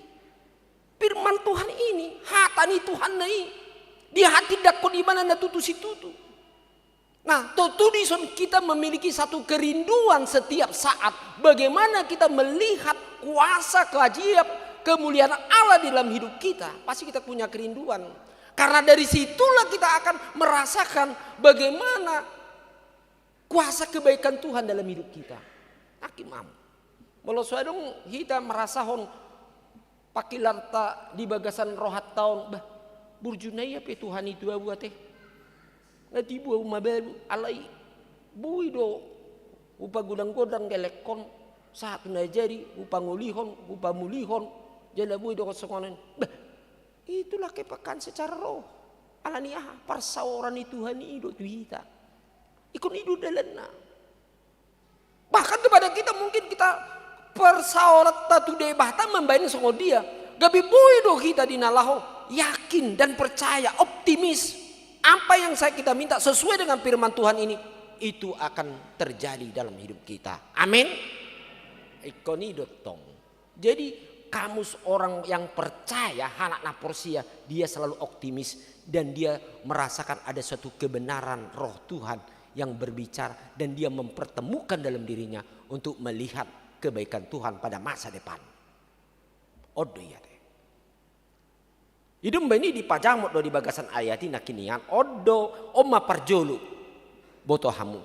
Firman Tuhan ini, hata ni Tuhan na i. Dihatindangkon ibana na tutu situtu. Nah, tentu dison kita memiliki satu kerinduan setiap saat. Bagaimana kita melihat kuasa, keajaiban, kemuliaan Allah di dalam hidup kita. Pasti kita punya kerinduan. Karena dari situlah kita akan merasakan bagaimana kuasa kebaikan Tuhan dalam hidup kita. Aki mam. Molo so adong hita marasahon pangkilanta di bagasan rohanta on, bah, burju na ia pe Tuhan i tu ahu ate. Nanti bua mabalu, alai boi do hupagodang-godang gelekkon, sahat na jadi hupangolihon, hupamulihon, jala boi do songonon. Bah, itulah kepekaan secara roh. Alani aha? Parsaoran ni Tuhan i do tu hita. Ingkon i do dalanna. Bahkan kepada kita mungkin kita parsaoranta tu Debata mambaen songon dia. Gabe boi do hita di na laho yakin dan percaya, optimis. Apa yang saya kita minta sesuai dengan firman Tuhan ini, itu akan terjadi dalam hidup kita. Amin. Ingkon i do tong. Jadi, kamus orang yang percaya, halak na porsea, dia selalu optimis dan dia merasakan ada suatu kebenaran Roh Tuhan yang berbicara dan dia mempertemukan dalam dirinya untuk melihat kebaikan Tuhan pada masa depan. On do i ate. I do umbaen i dipajamot do di bagasan ayat i nangkiningan, on do, on ma parjolo. Boto hamu.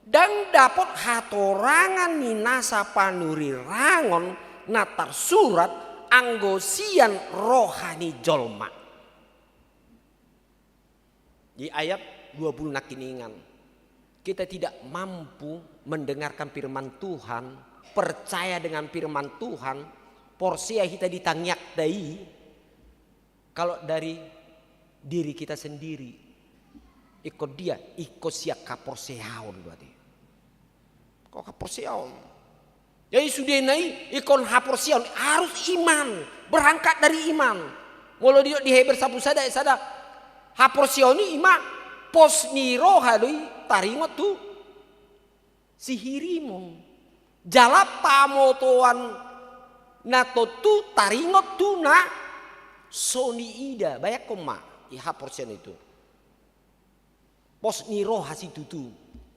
Ndang dapot hatorangan ni nasa panurirangon na tarsurat anggo sian roha ni jolma. Di ayat dua puluh nangkiningan. Kita tidak mampu mendengarkan firman Tuhan, percaya dengan firman Tuhan, porsea hita di tangiangta i, kalau dari diri kita sendiri. Ingkon dia, ingkon sian haporseaon berarti. Kok haporseaon? Jadi sudena i ingkon haporseaon, harus iman, berangkat dari iman. Molo didok di Heber sampulu sada ayat sada, haporseaon i ima pos ni roha do i taringot tu sihirimon. Jala pamotoan na tontu taringot tu na so niida. Bayangkon ma, i haporseaon i tu pos ni roha situtu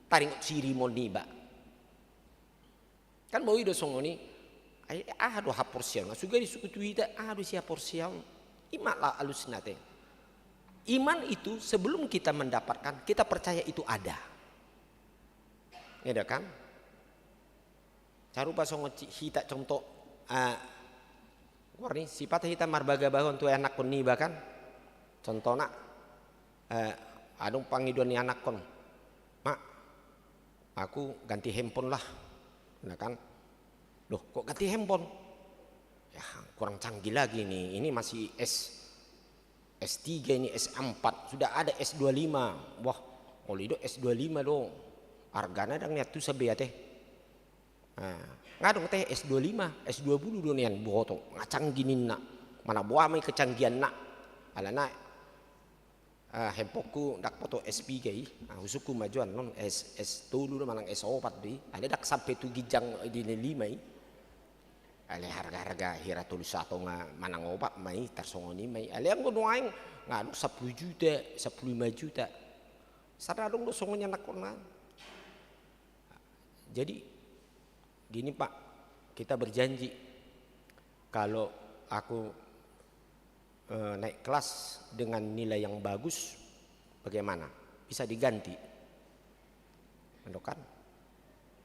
taringot sihirimon niba. Kan boi do songon i, ai aha do haporseaon? Nga suga disungkun tu hita, aha do isi haporseaon? Ima la alusna ate. Iman itu sebelum kita mendapatkan, kita percaya itu ada. Iya kan? Sarupa songon ci-, hita contoh, ah, goarna sipata hita marbagabagahon tu anakkon niba kan? Contohna, eh, adong pangidoan ni anakkon, "Mak, aku ganti handphone lah." Nah kan? "Loh, kok ganti handphone?" "Ya, kurang canggih lagi ini. Ini masih S, S tiga ini, S empat. Sudah ada S dua lima." Wah, molo didok S dua lima do. Argana ndang nian tu sabe ate. Nah, nga adong ate S dua lima, S dua puluh do nian boto. Nga canggih ninna. Mana boha ma i kecanggihanna. Alana, eh, handphoneku ndang boto S piga i. Nah, husungkun ma jo annon S, S tolu do manang S opat do i. Alai ndang sampe tu ginjang di na lima i. Alai harga-harga hira tolu satonga manang opat ma i, tarsongon i ma i. Alai anggo nuaeng nga adong sampulu juta, sampulu lima juta. Sada adong do songon i anakkonna. Jadi gini Pak, kita berjanji kalau aku, eh, naik kelas dengan nilai yang bagus, bagaimana? Bisa diganti? Ando kan?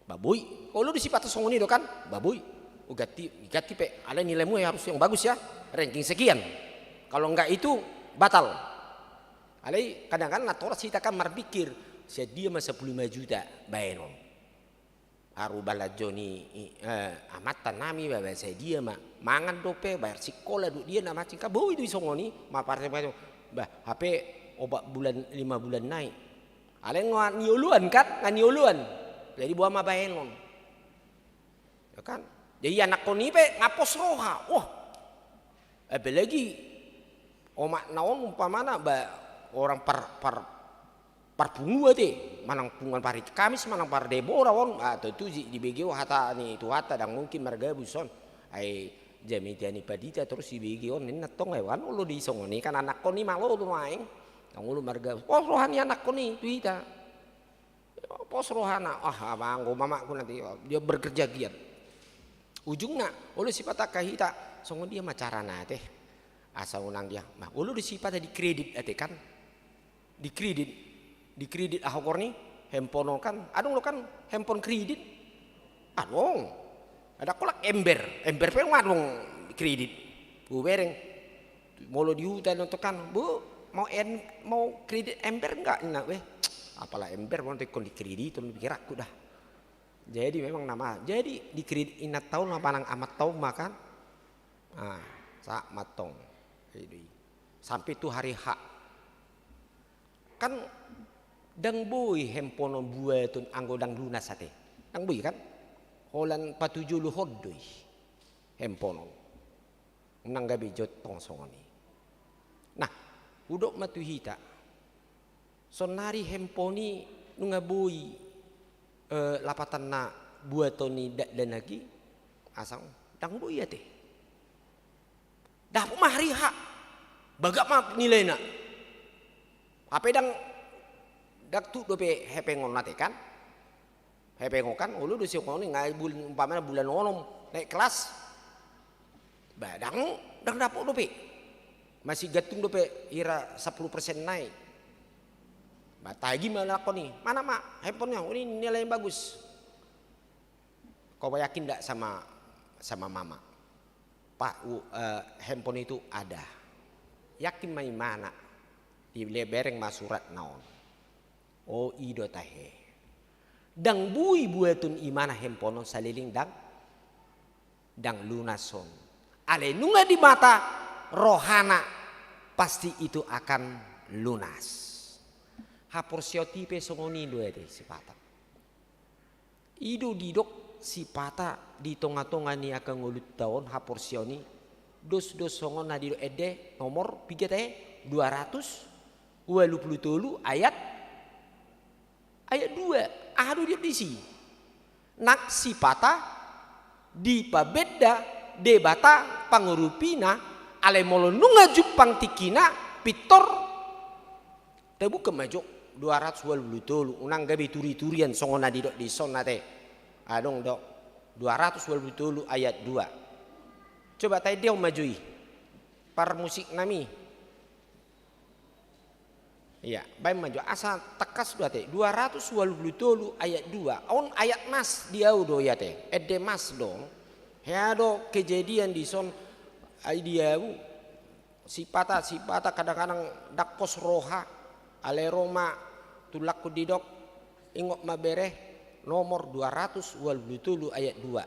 Ba boi. Olo do sipata songon i do kan? Ba boi. Uganti, ganti pe. Alai nilaimu harus yang bagus ya. Ranking sekian. Kalau enggak itu, batal. Alai kadang kan natoras hita kan marpikir, sadia ma sampulu lima juta baenon. Haru balajo ni, i, eh, amanta nami ba, ba sadia ma. Mangan dope, bayar sikola do dia na mancing ka boi do i songon i, ma partai, partai. Bah, hape opat bulan, lima bulan nai. Alai nga nioloan kan, nga nioloan. Jadi boha ma baenon. Ya kan? Jadi anakkon i pe nga pos roha. Wah. Apalagi omakna on umpamana ba orang par, par, parpungu ate, manang punguan par Kamis, manang par Debora on, ah, tontu di, dibege hata ni Tuhanta, ndang mungkin margabus on. Ai jamita ni pandita torus dibege on, ninna tong ai, kan olo do i songon i, kan anakkon i malo do nuaeng. Ndang olo margabus. Pos roha ni anakkon i tu hita. Pos rohana, ah, abang, anggo mamakku nanti, dia bekerja giat. Ujungna, olo sipata angka hita, songon dia ma carana ate. Asa unang dia, bah, olo do sipata dikredit ate kan. Dikredit, dikredit aha goarna i, handphone on kan, adong do kan, handphone kredit. Adong. Ada kolak ember, ember pe adong kredit. Hubereng. Molo di huta nonton kan, "Bu, mau en-, mau kredit ember enggak?" Nah, weh. Apala ember, mau ingkon dikredit, on di pikiranku dah. Jadi memang nama, jadi dikredit inanta on ma manang amanta on ma kan. Ah, sahat ma antong. Sampe tu hari H. Kan ndang boi handphone on buaton anggo ndang lunas ate. Ndang boi kan? Holan patujolo hon do i handphone on. Unang gabe jontong songon i. Nah, hudok ma tu hita. Saonari handphone i nunga boi, eh, lapatanna buaton ni dakdanak i, asa ndang boi ate. Dapot ma hari H, bagak ma nilaina. Hape ndang, ndang tuk dope hepeng on ate kan. Hepeng on kan, olo do songon i, nga bul-, umpamana bulan onom, naik kelas. Ba, ndang, ndang dapot dope. Masih gantung dope hira sampulu persen nai. Ba, tagi ma lakon i. Mana, Mak, handphonenya? Oh, ini nilai yang bagus. Kau yakin ndak sama, sama Mama? Pak, u-, eh, handphone itu ada. Yakin ma imana? Dibereng ma suratna on. Oh, i do tahe. Ndang boi buaton imana handphone on saleleng ndang, ndang lunas on. Alai nunga dibata rohana, pasti itu akan lunas. Haporseaon i pe songon i do ate sipata. I do didok sipata di tonga-tonga ni angka ngolunta on haporseaon i, dos do songon na didok ende nomor piga tahe, dua ratus ualu pulu tolu ayat, ayat dua. Aha do didok disi? Nang sipata dipabenda Debata pangurupina, alai molo nunga jumpang tingkina, pintor. Tabuka ma jo, dua ratus ualu pulu tolu, unang gabe turi-turian songon na didok dison ate. Adong do, dua ratus ualu pulu tolu ayat dua. Coba taendehon ma jo i. Parmusiknami. Iya, baen ma jo, asa tangkas do ate. Dua ratus ualu pulu tolu ayat dua. On ayat mas di au do i ate. Ende mas do. Hea do kejadian dison, ai di au. Sipata, sipata kadang-kadang ndang pos roha, alai ro ma tulangku didok, ingot ma bere, nomor dua ratus ualu pulu tolu ayat dua.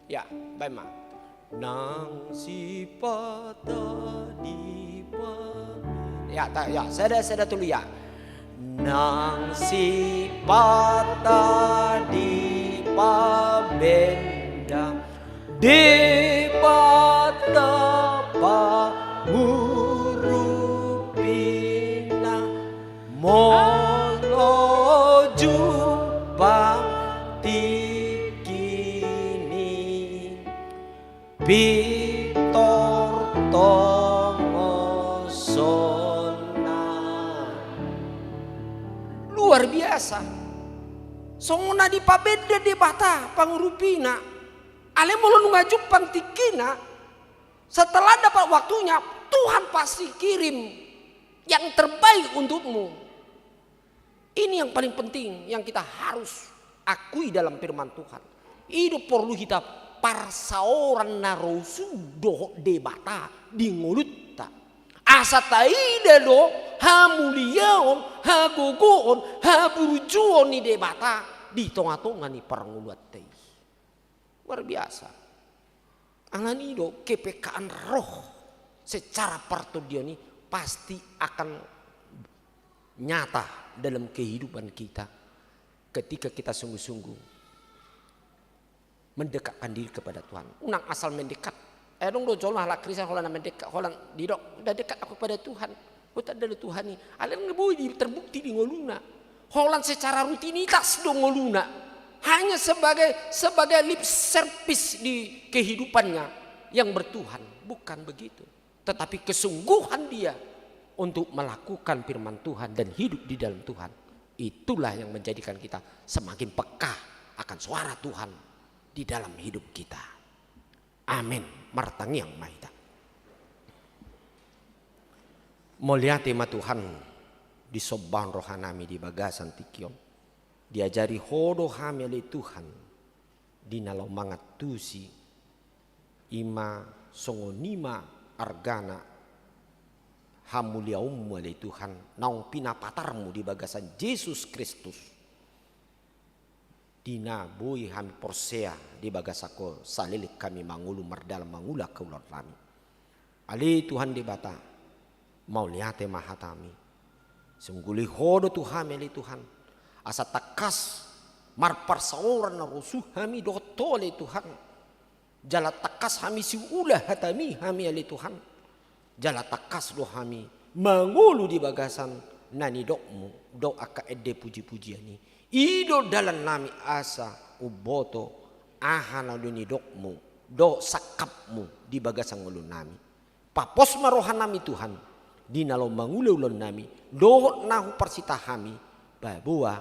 Ya, baen ma. Nang sipata di pa-, ya, ta-, ya, sada, sada tolu ya. Nang sipata dipabenda Debata pangurupina, molo jumpang tingkini, pintor tongosonna. Luar biasa. Songon na dipabenda Debata pangurupina. Alai molo nunga jumpang tingkina, setelah dapat waktunya, Tuhan pasti kirim yang terbaik untukmu. Ini yang paling penting yang kita harus akui dalam firman Tuhan. I do porlu hita parsaoran na rosu dohot Debata di ngolunta. Asa taida do hamuliaon, hagogoon, haburjuon ni Debata di tonga-tonga ni parngoluanta i. Luar biasa. Alani do kepekaan roh secara partondion i pasti akan nyata dalam kehidupan kita ketika kita sungguh-sungguh mendekatkan diri kepada Tuhan. Unang asal mendekat. Eh, adong do jolma halak Kristen holan na mendekat, holan didok, "Udah dekat aku pada Tuhan." Oh, tanda do Tuhan i. Alai nunga boi di, terbukti di ngoluna. Holan secara rutinitas do ngoluna. Hanya sebagai, sebagai lip service di kehidupannya yang bertuhan. Bukan begitu. Tetapi kesungguhan dia untuk melakukan firman Tuhan dan hidup di dalam Tuhan. Itulah yang menjadikan kita semakin peka akan suara Tuhan di dalam hidup kita. Amin. Martangiang ma hita. Mauliate ma Tuhan, disombahon rohanami di bagasan tingki on. Diajari Ho do hami ale Tuhan, di na laho mangantusi, i ma songon i ma argana hamuliaonmu ale Tuhan, naung pinapatarmu di bagasan Jesus Kristus. Di na boi hami porsea di bagasan Ho saleleng hami mangolu mardalan mangula angka ulaonnami. Ale Tuhan Debata, mauliate ma hatami. Songguli Ho do tu hami ale Tuhan. Asa tangkas marparsaoran na rosuh hami dohot Ho ale Tuhan. Jala tangkas hami siula hatami hami ale Tuhan. Jala tangkas do hami mangolu di bagasan na nidokmu dohot angka ende pujipujian i. I do dalannami asa umboto aha na do nidokmu dohot sangkapmu di bagasan ngolunami. Papos ma rohanami Tuhan, di na laho mangula ulaonnami, dohot na huparsita hami, paboa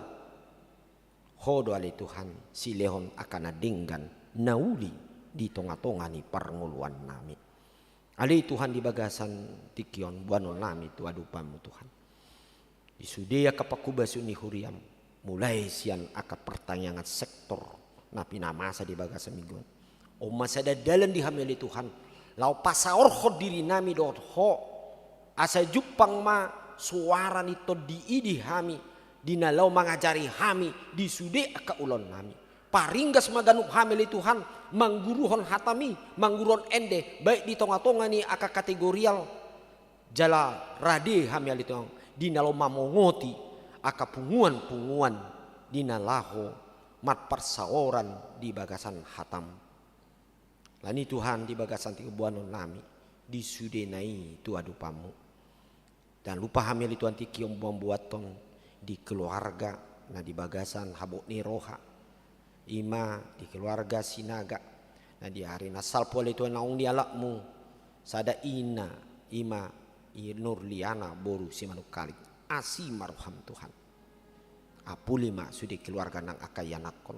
Ho do ale Tuhan, silehon angka na denggan na uli di tongatonga ni parngoluannami. Ale Tuhan, di bagasan tingki on boanonnami tu adopanmu Tuhan. Di sude angka panghubason ni huriam, mulai sian angka partangiangan sektor na pinamasa di bagasan minggu on. On ma sada dalan di hami ale Tuhan, laho pasaorhon dirinami dohot Ho, asa jumpang ma soara ni Tondi i di hami, di na laho mangajari hami di sude angka ulaonnami. Paringgas ma ganup hami ale Tuhan, mangguruhon hatami, mangguruhon ende, baik di tongatonga ni angka kategorial, jala rade hami ale Tuhan, di na laho mamongoti angka punguanpunguan di na laho marparsaoran di bagasan hatam. Alani Tuhan, di bagasan tingki on boanonnami, di sudena i tu adopanmu. Jangan lupa hami ale Tuhan tingki on mamboathon di keluarga na di bagasan habot ni roha. I ma di keluarga Sinaga na di ari na salpu ale Tuhan naung dialapmu sada ina, i ma i Nurliana boru Simanungkalit. Asi ma roham Tuhan. Apuli ma sude keluarga nang angka ianakhon.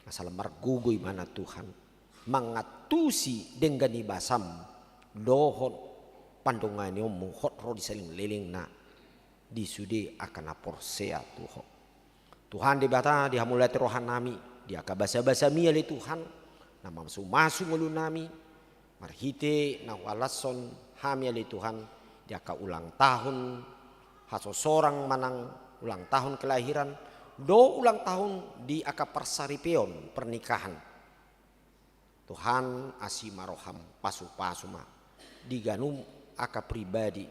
Asa lam margogo ibana Tuhan mangantusi denggan ni basam dohot pandonganionmu hot ro di salelenglelengna di sude angka na porsea tu Ho. Tuhan Debata, dihamauliate rohanami di angka basabasami ale Tuhan na mamasumasu ngolunami, marhite na hualashon hami ale Tuhan di angka ulang tahun hasosorang manang ulang tahun kelahiran, dohot ulang tahun di angka parsaripeon pernikahan. Tuhan, asi ma roham, pasupasu ma di ganup angka pribadi,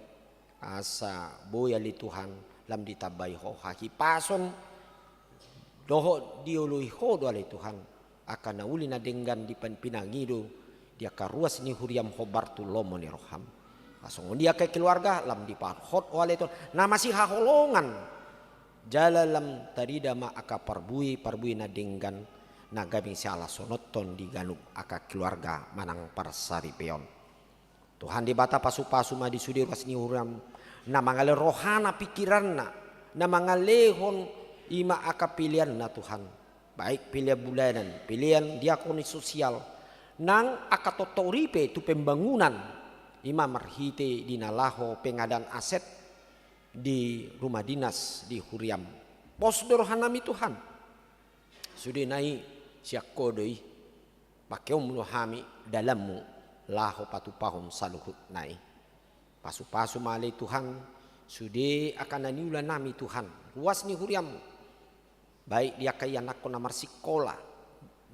asa boi ale Tuhan lam ditambai Ho hahipason dohot dioloi Ho do ale Tuhan angka na uli na denggan di pan-, pinangido di angka ruas ni huriam hombar tu lomo ni roham. Asa songon i angka keluarga lam dipasahat Ho ale Tuhan na masihaholongan, jala lam tarida ma angka parbue, parbue na denggan na gabe sialashononhon di ganup angka keluarga manang parsaripeon. Tuhan Debata, pasupasu ma di sude ruas ni huriam na mangalehon rohana, pikiranna, na mangalehon i ma angka peleanna Tuhan, baik pelean bulanan, pelean diakonis sosial, nang angka tontak uripe tu pembangunan, i ma marhite di na laho pengadaan aset di rumah dinas di huriam. Pos do rohanami Tuhan. Sudena i sian Ho do i. Pakeonmu do hami dalanmu laho patupahon saluhutna i. Pasupasu ma ale Tuhan sude angka na niulanami Tuhan, ruas ni huriam, baik di angka ianakhon na marsikola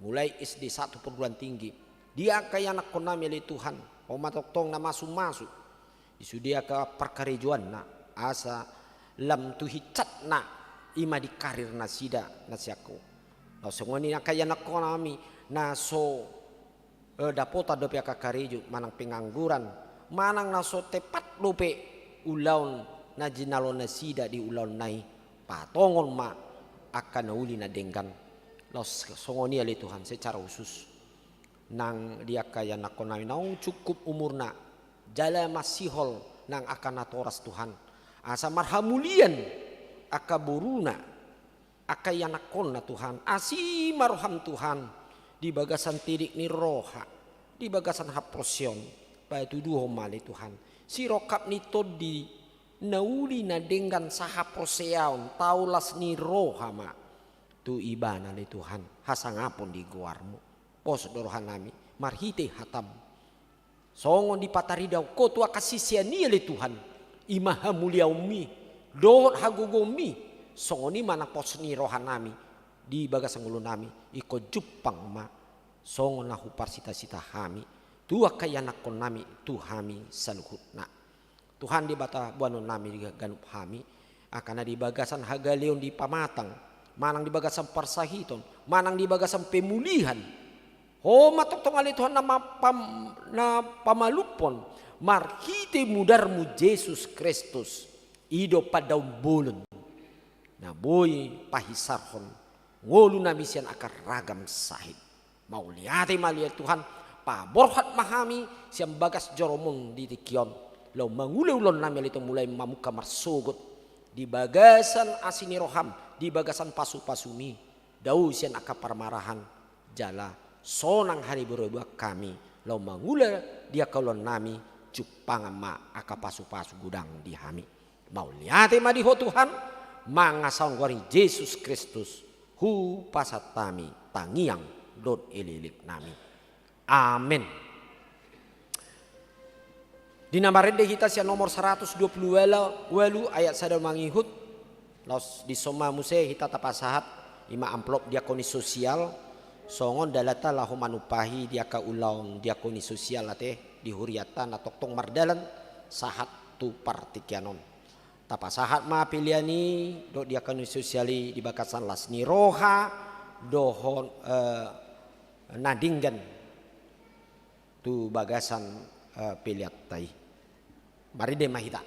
mulai S D satu perguruan tinggi, di angka ianakhonnami ale Tuhan, on ma tongtong na masumasu di sude angka parkarejoanna, asa lam tu hinsatna i ma di karir nasida na sian Ho. Laos songon i angka ianakhonnami na so, eh, dapotan dope angka karejo manang pengangguran, manang na so tepat dope ulaon na jinalo nasida di ulaonna i, patongon ma angka na uli na denggan. Laos songon i ale Tuhan secara khusus nang di angka ianakhonnami naung cukup umurna, jala masihol nang angka natoras Tuhan, asa marhamulian angka boruna, angka ianakhonna Tuhan. Asi ma roham Tuhan di bagasan tidik ni roha, di bagasan haporseaon, patuduhon ma ale Tuhan sirongkap ni tondi na uli na denggan sahaporseaon, taulas ni roha ma tu ibana ale Tuhan, hasangapon di goarmu. Pos do rohanami marhite hatam. Songon dipataridahon Ho tu angka sisean i ale Tuhan, I ma hamuliaonmi dohot hagogoonmi, songon i ma na pos ni rohanami di bagasan ngolunami, ingkon jumpang ma songon na huparsita-sita hami tu angka ianakkonnami, tu hami saluhutna. Tuhan Debata boanonnami di ganup hami, angka na di bagasan hagaleon di pamatang, manang di bagasan parsahiton, manang di bagasan pemulihan, Ho ma tongtong ale Tuhan na ma-, pam-, na pamalumhon marhite mudarmu Jesus Kristus, i do pandaon bolon na boi pahisarhon ngolunami sian angka ragam sahit. Mauliate ma ale Tuhan, paborhat ma hami sian bagas joromon di tingki on, laho mangula ulaonnami ale Tuhan, mulai mamungka marsogot di bagasan asi ni roham, di bagasan pasu-pasumi, dao sian angka parmarahan, jala sonang haribu-ribuan hami laho mangula di angka ulaonnami, jumpangan ma angka pasu-pasu godang di hami. Mauliate ma di Ho Tuhan, mangasahon goar ni Jesus Kristus, hupasahat hami tangiang dohot elekeleknami. Amen. Di na marende hita sian nomor saratus dua pulu ualu ayat sada mangihut, laos dison ma muse hita tapasahat, i ma amplop diakoni sosial, songon dalanta laho manumpahi di angka ulaon diakoni sosial ate di hurianta na tongtong mardalan sahat tu partingkian on. Tapasahat ma pelean i dohot diakoni sosial i di bagasan las ni roha dohot, eh, na denggan tu bagasan, eh, peleanta i. Marende ma hita.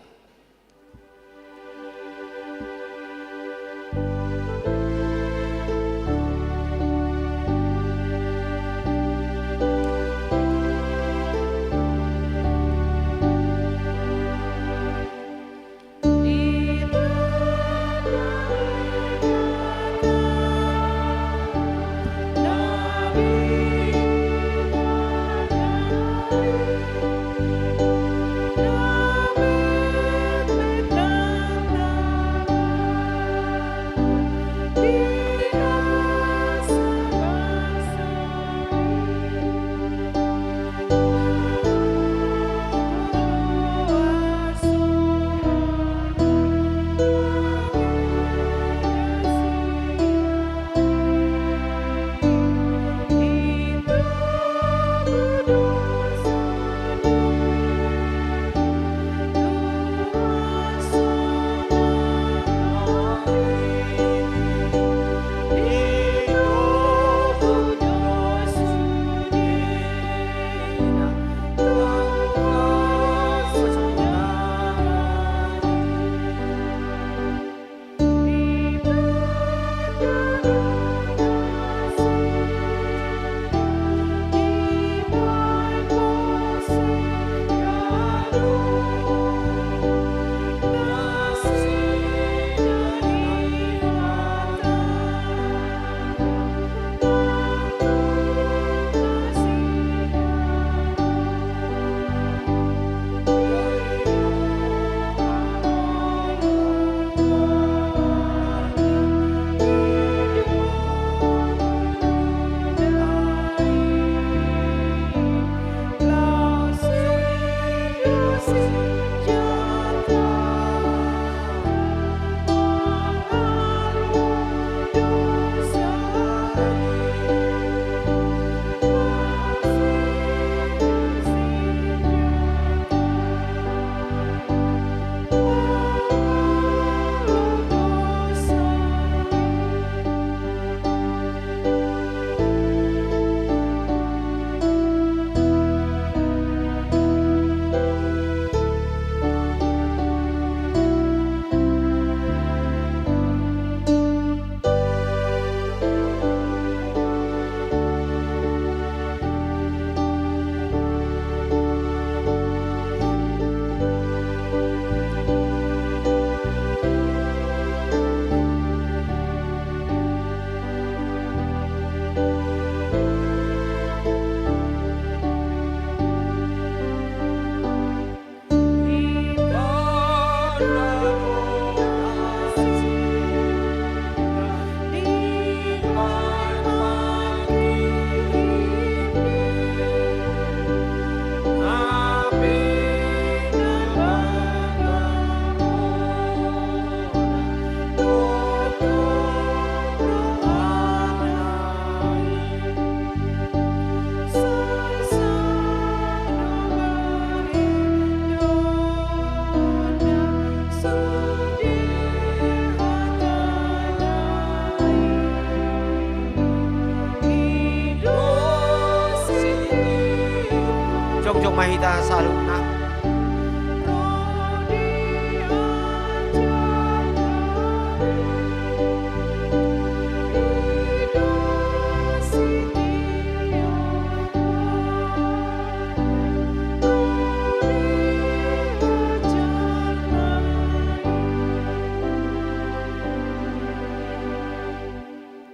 Hita saluhutna.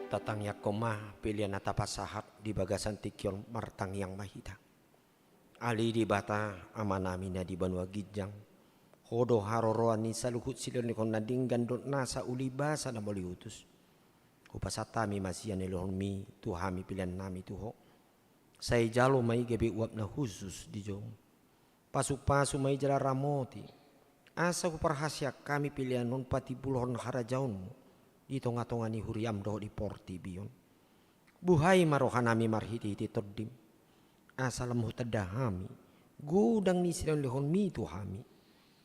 Tatangiangkon ma pelean na tapasahat di bagasan tingki on, martangiang ma hita. Ale Debata, Amanami na di banua ginjang, Ho do haroroan ni saluhut silehonlehon na denggan dohot nasa uli basa na mauliutus. Hupasahat hami ma sian nilehonmi tu hami peleannami tu Ho. Sai jalo ma i gabe uap na hushus di jolom. Pasupasu ma i jala ramoti, asa huparhaseang hami pelean on patimbulhon harajaonmu di tongatonga ni huriam dohot di portibi on. Buhai ma rohanami marhitehite Tondim, asa lam hutanda hami godang ni silehonlehonmi tu hami,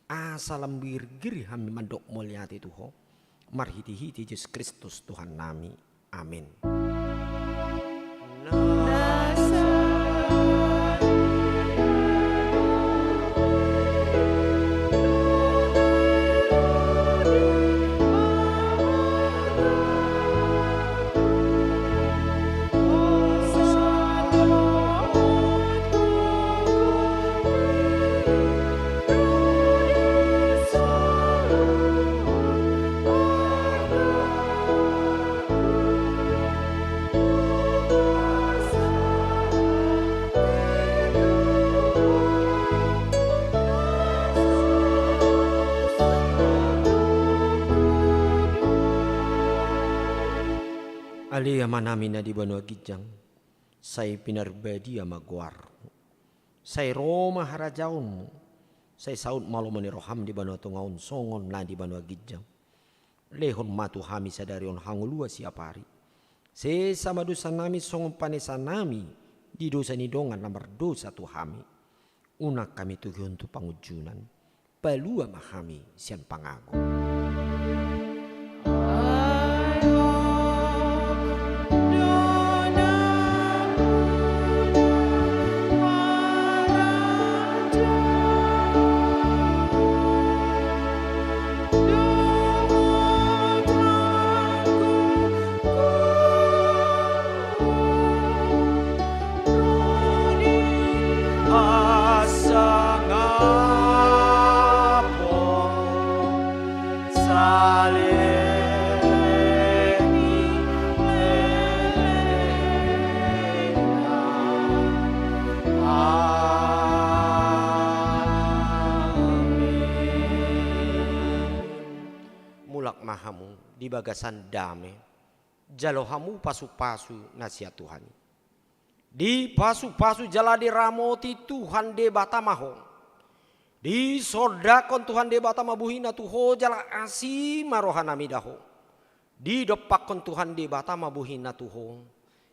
asa lam girgir hami mandok mauliate tu Ho, marhitehite Jesus Kristus Tuhannami. Amen. Ale Amanami na di banua ginjang, sai pinarbadia ma goarmu. Sai ro ma harajaonmu. Sai saut ma lomo ni roham di banua tonga on songon na di banua ginjang. Lehon ma tu hami sadari on hangoluan siapari. Sesa ma dosanami songon panesanami di dosa ni dongan na mardosa tu hami. Unang hami togihon tu pangunjunan. Palua ma hami sian pangago. Mulak ma hamu di bagasan dame. Jalo hamu pasupasu na sian Tuhan i. Dipasupasu jala diramoti Tuhan Debata ma ho. Disondangkon Tuhan Debata ma bohina tu ho jala asi ma rohanami da ho. Didompakkon Tuhan Debata ma bohina tu ho.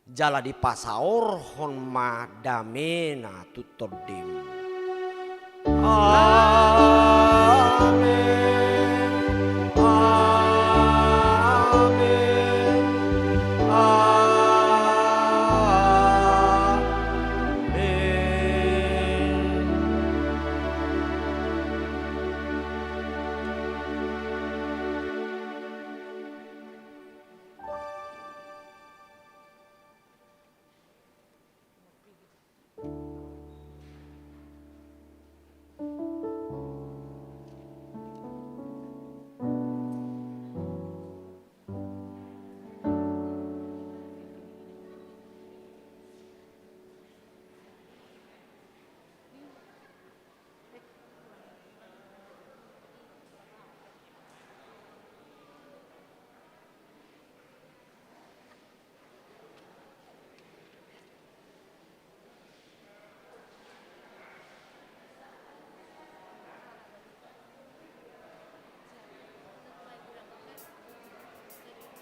Jala dipasaorhon ma damena tu tondim. Amen. Amen.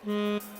Amen.